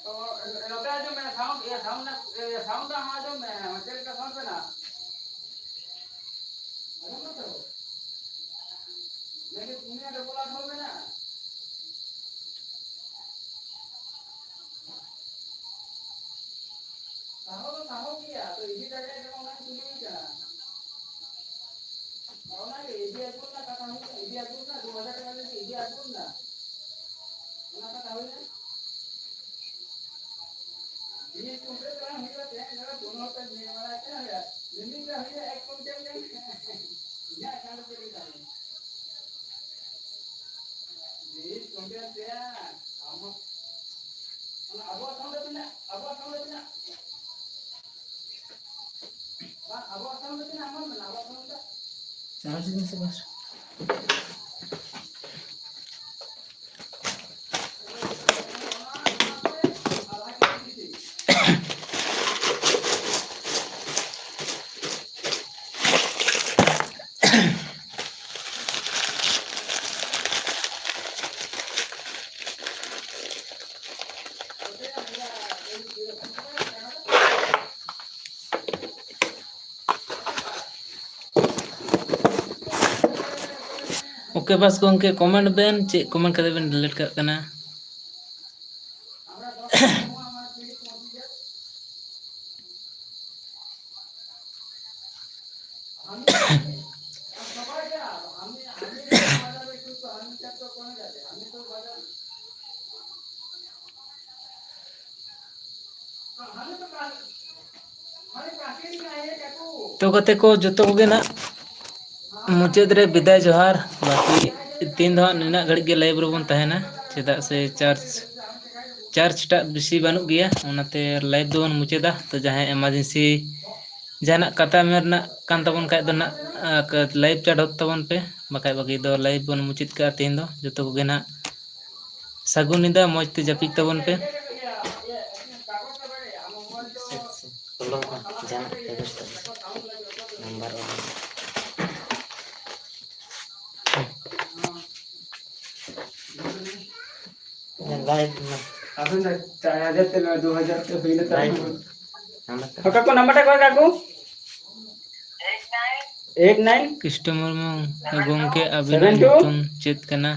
ᱛᱚ, ᱱᱚᱛᱮ ᱟᱸᱡᱚᱢ ᱢᱮ, sound, ᱤᱭᱟᱹ, sound ᱨᱮᱱᱟᱜ, ᱤᱭᱟᱹ, sound ᱫᱚ ᱟᱸᱡᱚᱢ ᱢᱮ, ᱪᱮᱫ ᱞᱮᱠᱟ sound ᱠᱟᱱᱟ? ᱟᱸᱡᱚᱢ ᱫᱟᱢ ᱛᱚ? ᱢᱮᱱᱫᱟᱹᱧ ᱯᱩᱱᱭᱟ double ᱟᱴᱷᱨᱚ ᱢᱮᱱᱟᱜᱼᱟ᱾ ᱥᱟᱦᱚ ᱫᱚ ᱥᱟᱦᱚ ᱜᱮᱭᱟ, ᱛᱚ ᱤᱫᱤ ᱫᱟᱲᱮᱭᱟᱜ ᱠᱟᱱᱟ, ᱚᱱᱟ ᱠᱩᱞᱤ ᱠᱟᱱᱟ᱾ ᱚᱱᱟ ᱜᱮ ᱤᱫᱤ ᱟᱹᱜᱩ ᱨᱮᱱᱟᱜ ᱠᱟᱛᱷᱟ ᱦᱩᱭᱩᱜ ᱠᱟᱱᱟ, ᱤᱫᱤ ᱟᱹᱜᱩ ᱨᱮᱱᱟᱜ ᱫᱩ ᱦᱟᱡᱟᱨ ᱴᱟᱠᱟ ᱡᱩᱫᱤ ᱤᱫᱤ ᱟᱹᱜᱩ ᱨᱮᱱᱟᱜ, ᱚᱱᱟ ᱠᱟᱛᱷᱟ ᱦᱩᱭᱱᱟ᱾ ᱵᱤᱥ ᱠᱩᱱᱴᱟᱞ ᱜᱟᱱ ᱦᱩᱭᱩᱜᱼᱟ, ᱛᱮᱦᱮᱧ ᱫᱚ ᱫᱩᱱᱩ ᱦᱚᱲ ᱯᱮ ᱧᱮᱞ ᱵᱟᱲᱟᱭ ᱠᱟᱱᱟ, ᱦᱩᱭᱩᱜᱼᱟ᱾ ᱢᱤᱢᱤᱫ ᱨᱮ ᱦᱩᱭᱩᱜᱼᱟ ᱮᱠ ᱠᱩᱱᱴᱟᱞ ᱜᱟᱱ᱾ ᱤᱧᱟᱹᱜ ᱠᱟᱱ ᱫᱚ ᱪᱮᱫ ᱞᱮᱠᱟ? OK, ᱵᱟᱥ ᱜᱚᱢᱠᱮ, comment ᱵᱮᱱ, ᱪᱮᱫ comment ᱠᱟᱛᱮ ᱵᱮᱱ delete ᱠᱟᱜ ᱠᱟᱱᱟ? ᱛᱚ ᱜᱟᱛᱮ ᱠᱚ, ᱡᱚᱛᱚ ᱠᱚᱜᱮ ᱱᱟᱜ ᱢᱩᱪᱟᱹᱫ ᱨᱮ ᱵᱤᱫᱟᱭ ᱡᱚᱦᱟᱨ᱾ ᱵᱟᱹᱠᱤ ᱛᱮᱦᱮᱧ ᱫᱚ ᱦᱟᱸᱜ ᱱᱤᱱᱟᱹᱜ ᱜᱷᱟᱹᱲᱤᱡ ᱜᱮ live ᱨᱮᱵᱚᱱ ᱛᱟᱦᱮᱱᱟ, ᱪᱮᱫᱟᱜ ᱥᱮ charge, charge ᱴᱟᱜ ᱵᱮᱥᱤ ᱵᱟᱹᱱᱩᱜ ᱜᱮᱭᱟ, ᱚᱱᱟᱛᱮ live ᱫᱚᱵᱚᱱ ᱢᱩᱪᱟᱹᱫᱟ᱾ ᱛᱚ ᱡᱟᱦᱟᱸᱭ emergency ᱡᱟᱦᱟᱱᱟᱜ ᱠᱟᱛᱷᱟ ᱢᱮᱱ ᱨᱮᱱᱟᱜ ᱠᱟᱱ ᱛᱟᱵᱚᱱ ᱠᱷᱟᱡ ᱫᱚ ᱱᱟᱜ, ᱟ, ᱠᱟ-, live chat ᱦᱚᱫ ᱛᱟᱵᱚᱱ ᱯᱮ, ᱵᱟᱠᱷᱟᱡ ᱵᱟᱹᱠᱤ ᱫᱚ live ᱵᱚᱱ ᱢᱩᱪᱟᱹᱫ ᱠᱟᱜᱼᱟ ᱛᱮᱦᱮᱧ ᱫᱚ᱾ ᱡᱚᱛᱚ ᱠᱚᱜᱮ ᱱᱟᱜ ᱥᱟᱹᱜᱩᱱ ᱧᱤᱫᱟᱹ, ᱢᱚᱡᱽ ᱛᱮ ᱡᱟᱹᱯᱤᱫ ᱛᱟᱵᱚᱱ ᱯᱮ᱾ ᱟᱪᱪᱷᱟ, ᱟᱪᱪᱷᱟ᱾ ᱚᱞᱚᱜ ᱠᱟᱱ ᱡᱟᱦᱟᱱᱟᱜ ᱵᱮᱵᱚᱥᱛᱷᱟ ᱱᱟᱢᱵᱟᱨ ᱚᱞ᱾ ᱞᱟᱭᱤᱴ ᱢᱟ᱾ ᱟᱵᱮᱱ ᱫᱚ ᱪᱟᱨ ᱦᱟᱡᱟᱨ ᱛᱮ ᱫᱩ ᱦᱟᱡᱟᱨ ᱛᱮ ᱦᱩᱭ ᱞᱮᱱ ᱛᱟᱵᱮᱱᱟ᱾ ᱞᱟᱭᱤᱴ ᱢᱟ᱾ ᱚᱠᱟ ᱠᱚ ᱱᱟᱢᱵᱟᱨ ᱴᱟ ᱠᱚ ᱮᱢ ᱠᱟᱜ ᱠᱚ? Eight nine. ᱠᱨᱤᱥᱴᱚ ᱢᱩᱨᱢᱩ, ᱜᱚᱢᱠᱮ ᱟᱹᱵᱤᱱᱟᱜ ᱥᱮᱵᱷᱮᱱ ᱴᱩ᱾ ᱧᱩᱛᱩᱢ ᱪᱮᱫ ᱠᱟᱱᱟ?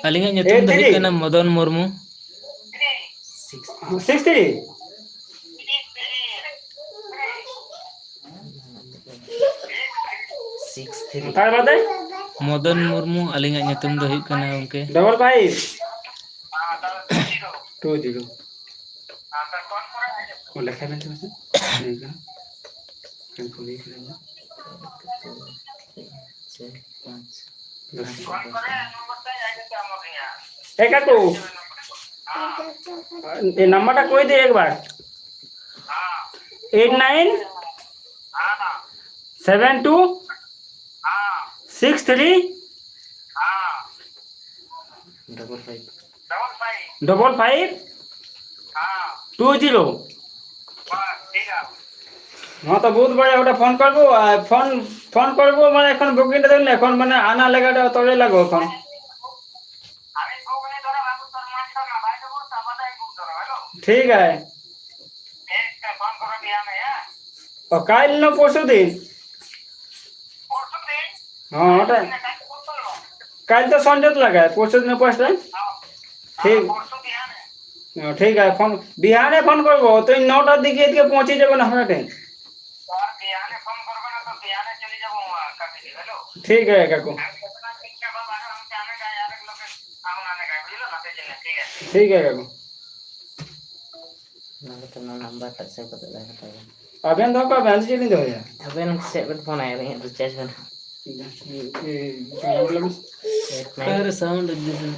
ᱟᱹᱞᱤᱧᱟᱜ ᱧᱩᱛᱩᱢ ᱫᱚ ᱦᱩᱭᱩᱜ ᱠᱟᱱᱟ Madan Murmu. Six three. Six three. ᱛᱟᱨ ᱵᱟᱫᱮ? ᱢᱚᱫᱚᱱ ᱢᱩᱨᱢᱩ, ᱟᱹᱞᱤᱧᱟᱜ ᱧᱩᱛᱩᱢ ᱫᱚ ᱦᱩᱭᱩᱜ ᱠᱟᱱᱟ ᱜᱚᱢᱠᱮ᱾ Double five. Two zero. ᱚ, ᱞᱮᱠᱷᱟᱭ ᱢᱮ ᱛᱚᱵᱮ ᱥᱮ᱾ ᱞᱟᱹᱭ ᱠᱟᱱᱟ᱾ ᱠᱟᱱ ᱠᱚ ᱞᱟᱹᱭ ᱠᱟᱱᱟ᱾ ᱫᱚᱥ᱾ ᱯᱷᱳᱱ ᱠᱚᱨᱮ ᱱᱚᱢᱵᱚᱨ ᱛᱟᱭ ᱟᱡ ᱜᱮ ᱮᱢᱚᱜ ᱜᱮᱭᱟ᱾ ए काकू, ये नंबर टा कोई दे एक बार। Eight nine seven two six three double five. Double five two zero. हाँ, तो बहुत बढ़िया, ওটা ফোন করবো। আর ফোন, ফোন করবো, মানে, এখন বুকিংটা দেখুন, এখন, মানে, আনা লেগাটা তরে লাগো এখন। ठीक है। ও, কাইল না পরশু দিন? হ্যাঁ, ওটা কাইল তো সঞ্জত লাগায়, পরশু দিন পাঁচটায়। ঠিক। ও, ঠিক আছে, ফোন, বিহানে ফোন করবো। তুই নটার দিকে এদিকে পৌঁছে যাবে না, হঠাৎ। ঠিক আছে কাকু। ঠিক আছে কাকু। ᱚᱱᱟ ᱠᱟᱛᱮ ᱚᱱᱟ ᱱᱟᱢᱵᱟᱨ ᱴᱟᱜ ᱥᱮᱵᱷ ᱠᱟᱛᱮ ᱫᱚᱦᱚ ᱠᱟᱛᱟᱭ ᱵᱮᱱ᱾ ᱟᱵᱮᱱ ᱫᱚᱦᱚ ᱠᱟᱜ ᱵᱮᱱ, ᱟᱹᱞᱤᱧ ᱪᱮᱫ ᱞᱤᱧ ᱫᱚᱦᱚᱭᱟ? ᱟᱵᱮᱱ ᱥᱮᱫ ᱵᱮᱱ ᱯᱷᱳᱱ ᱟᱭᱟ, ᱟᱹᱞᱤᱧᱟᱜ ᱨᱤᱪᱟᱨᱡᱽ ᱵᱟᱹᱱᱩᱜᱼᱟ᱾ ᱮ, ᱮ, ᱚᱠᱟᱨᱮ ᱥᱟᱣᱩᱱᱰ ᱮᱠᱫᱚᱢ?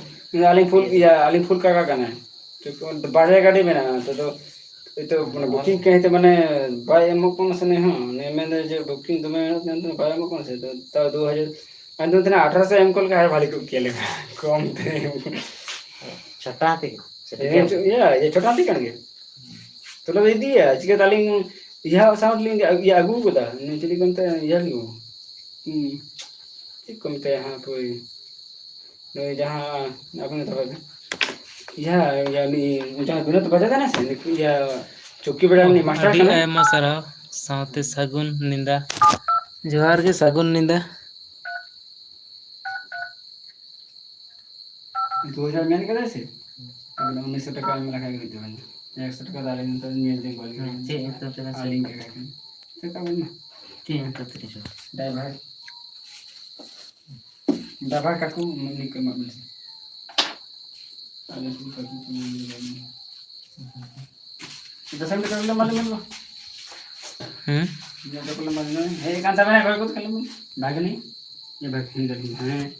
ᱟᱹᱞᱤᱧ ᱯᱷᱩᱞ, ᱤᱭᱟᱹ, ᱟᱹᱞᱤᱧ ᱯᱷᱩᱞ ᱠᱟᱠᱟ ᱠᱟᱱᱟ᱾ ᱵᱟᱨᱭᱟ ᱜᱟᱹᱰᱤ ᱢᱮᱱᱟᱜᱼᱟ, ᱱᱤᱛᱚᱜ ᱫᱚ ᱦᱚᱭᱛᱳ ᱢᱟᱱᱮ ᱵᱩᱠᱤᱝ ᱠᱟᱹᱦᱤᱛᱮ ᱢᱟᱱᱮ ᱵᱟᱭ ᱮᱢᱚᱜ ᱠᱟᱱᱟ ᱥᱮ ᱱᱮ ᱦᱚᱸ᱾ ᱱᱮ ᱢᱮᱱᱫᱟ ᱡᱮ ᱵᱩᱠᱤᱝ ᱫᱚᱢᱮ ᱢᱮᱱᱟᱜ ᱛᱟᱦᱮᱸ, ᱵᱟᱭ ᱮᱢᱚᱜ ᱠᱟᱱᱟ ᱥᱮ᱾ ᱛᱚ, ᱛᱟᱣ ᱫᱩ ᱦᱟᱡᱟᱨ, ᱟᱫᱚ ᱛᱤᱱᱟᱹᱜ ᱟᱴᱷᱨᱚᱥᱚ ᱮᱢ ᱠᱚᱞ ᱞᱮᱠᱷᱟᱱ ᱟᱨ ᱵᱷᱟᱞᱮ ᱠᱚᱜ ᱠᱮᱭᱟ ᱞᱮ᱾ ᱠᱚᱢ ᱛᱮ᱾ ᱪᱷᱳᱴᱟ ᱦᱟᱛᱤ ᱠᱟᱱᱟ? ᱥᱮ ᱦᱮᱸ, ᱵᱤᱜᱽᱜᱟᱱ? ᱪᱚ-, ᱤᱭᱟᱹ, ᱤᱭᱟᱹ, ᱪᱷᱳᱴᱟ ᱦᱟᱛᱤ ᱠᱟᱱ ᱜᱮᱭᱟ᱾ ᱛᱚ, ᱱᱚᱰᱮ ᱤᱫᱤᱭᱟ, ᱪᱤᱠᱟᱹᱛᱮ ᱟᱹᱞᱤᱧ ᱤᱭᱟᱹ ᱥᱟᱣᱩᱱᱰ ᱞᱤᱧ ᱤᱭᱟᱹ ᱟᱹᱜᱩ ᱠᱟᱫᱟ, ᱱᱩᱭ ᱪᱤᱞᱤ ᱠᱚ ᱢᱮᱛᱟᱭᱟ, ᱤᱭᱟᱹ ᱞᱤᱧ, ᱦᱩᱸ, ᱪᱮᱫ ᱠᱚ ᱢᱮᱛᱟᱭᱟ ᱦᱟᱸᱜ, ᱦᱟᱯᱳᱭ, ᱱᱩᱭ ᱡᱟᱦᱟᱸ, ᱟᱵᱮᱱ ᱜᱮ ᱫᱚᱦᱚᱭ ᱵᱮᱱ᱾ ᱤᱭᱟᱹ, ᱤᱭᱟᱹ, ᱩᱱᱤ ᱡᱟᱦᱟᱸ ᱵᱤᱱᱳᱫ ᱵᱟᱡᱟᱡ ᱛᱟᱦᱮᱱᱟ ᱥᱮ, ᱱᱩᱠᱩ ᱤᱭᱟᱹ, ᱪᱩᱠᱤ ᱵᱮᱲᱟ ᱨᱤᱱᱤᱡ ᱢᱟᱥᱴᱟᱨ ᱟᱹᱰᱤ ᱠᱟᱱᱟᱭ᱾ ᱟᱭᱢᱟ ᱥᱟᱨᱦᱟᱣ, ᱥᱟᱶᱛᱮ ᱥᱟᱹᱜᱩᱱ ᱧᱤᱫᱟᱹ᱾ ᱡᱚᱦᱟᱨ ᱜᱮ, ᱥᱟᱹᱜᱩᱱ ᱧᱤᱫᱟᱹ᱾ ᱫᱩ ᱦᱟᱡᱟᱨ ᱢᱮᱱ ᱠᱟᱫᱟᱭ ᱥᱮ? ᱟᱵᱮᱱ ᱩᱱᱤᱥᱥᱚ ᱴᱟᱠᱟ ᱮᱢ ᱞᱮᱠᱷᱟᱱ ᱜᱮ ᱦᱩᱭᱩᱜ ᱛᱟᱵᱮᱱᱟ᱾ ᱮᱠᱥᱚ ᱴᱟᱠᱟ ᱫᱚ ᱟᱹᱞᱤᱧ ᱱᱤᱛᱚᱜ ᱧᱮᱞ ᱡᱚᱝ ᱠᱚᱣᱟ ᱞᱤᱧ᱾ ᱦᱮᱸ, ᱪᱮᱫ ᱧᱩᱛᱩᱢ ᱛᱮ ᱵᱮᱱ ᱟᱹᱞᱤᱧ ᱥᱮᱵᱷ ᱠᱟᱜ ᱠᱟᱱᱟ᱾ ᱥᱮᱵᱷ ᱠᱟᱜ ᱵᱮᱱ ᱢᱟ᱾ ᱪᱮᱫ ᱧᱩᱛᱩᱢ ᱛᱮ ᱵᱮᱱ ᱥᱮᱵᱷ? ᱰᱟᱭᱵᱷᱟᱨ᱾ ᱰᱟᱭᱵᱷᱟᱨ ᱠᱟᱠᱩ, ᱩᱱᱤ ᱠᱚ ᱮᱢᱟ ᱵᱮᱱ ᱥᱮ᱾ ᱟᱞᱮ ᱥᱮᱱ ᱠᱟᱠᱩ ᱠᱚ ᱢᱮᱱ ᱜᱮᱭᱟ᱾ ᱫᱚᱥ ᱢᱤᱱᱤᱴ ᱨᱮ ᱢᱟᱞᱮ ᱢᱮᱱ ᱢᱟ᱾ ᱦᱮᱸ? ᱤᱧᱟᱹᱜ ᱫᱚ ᱠᱚᱞᱮ ᱢᱟᱞᱮ ᱢᱮᱱ᱾ ᱦᱮᱡ ᱠᱟᱱ ᱛᱟᱵᱮᱱᱟ, ᱚᱠᱚᱭ ᱠᱚ ᱛᱟᱦᱮᱸ ᱞᱮᱱᱟ? ᱵᱷᱟᱜᱽᱱᱤ? ᱮ, ᱵᱷᱟᱜᱽᱱᱤ ᱫᱚ ᱦᱮᱸ᱾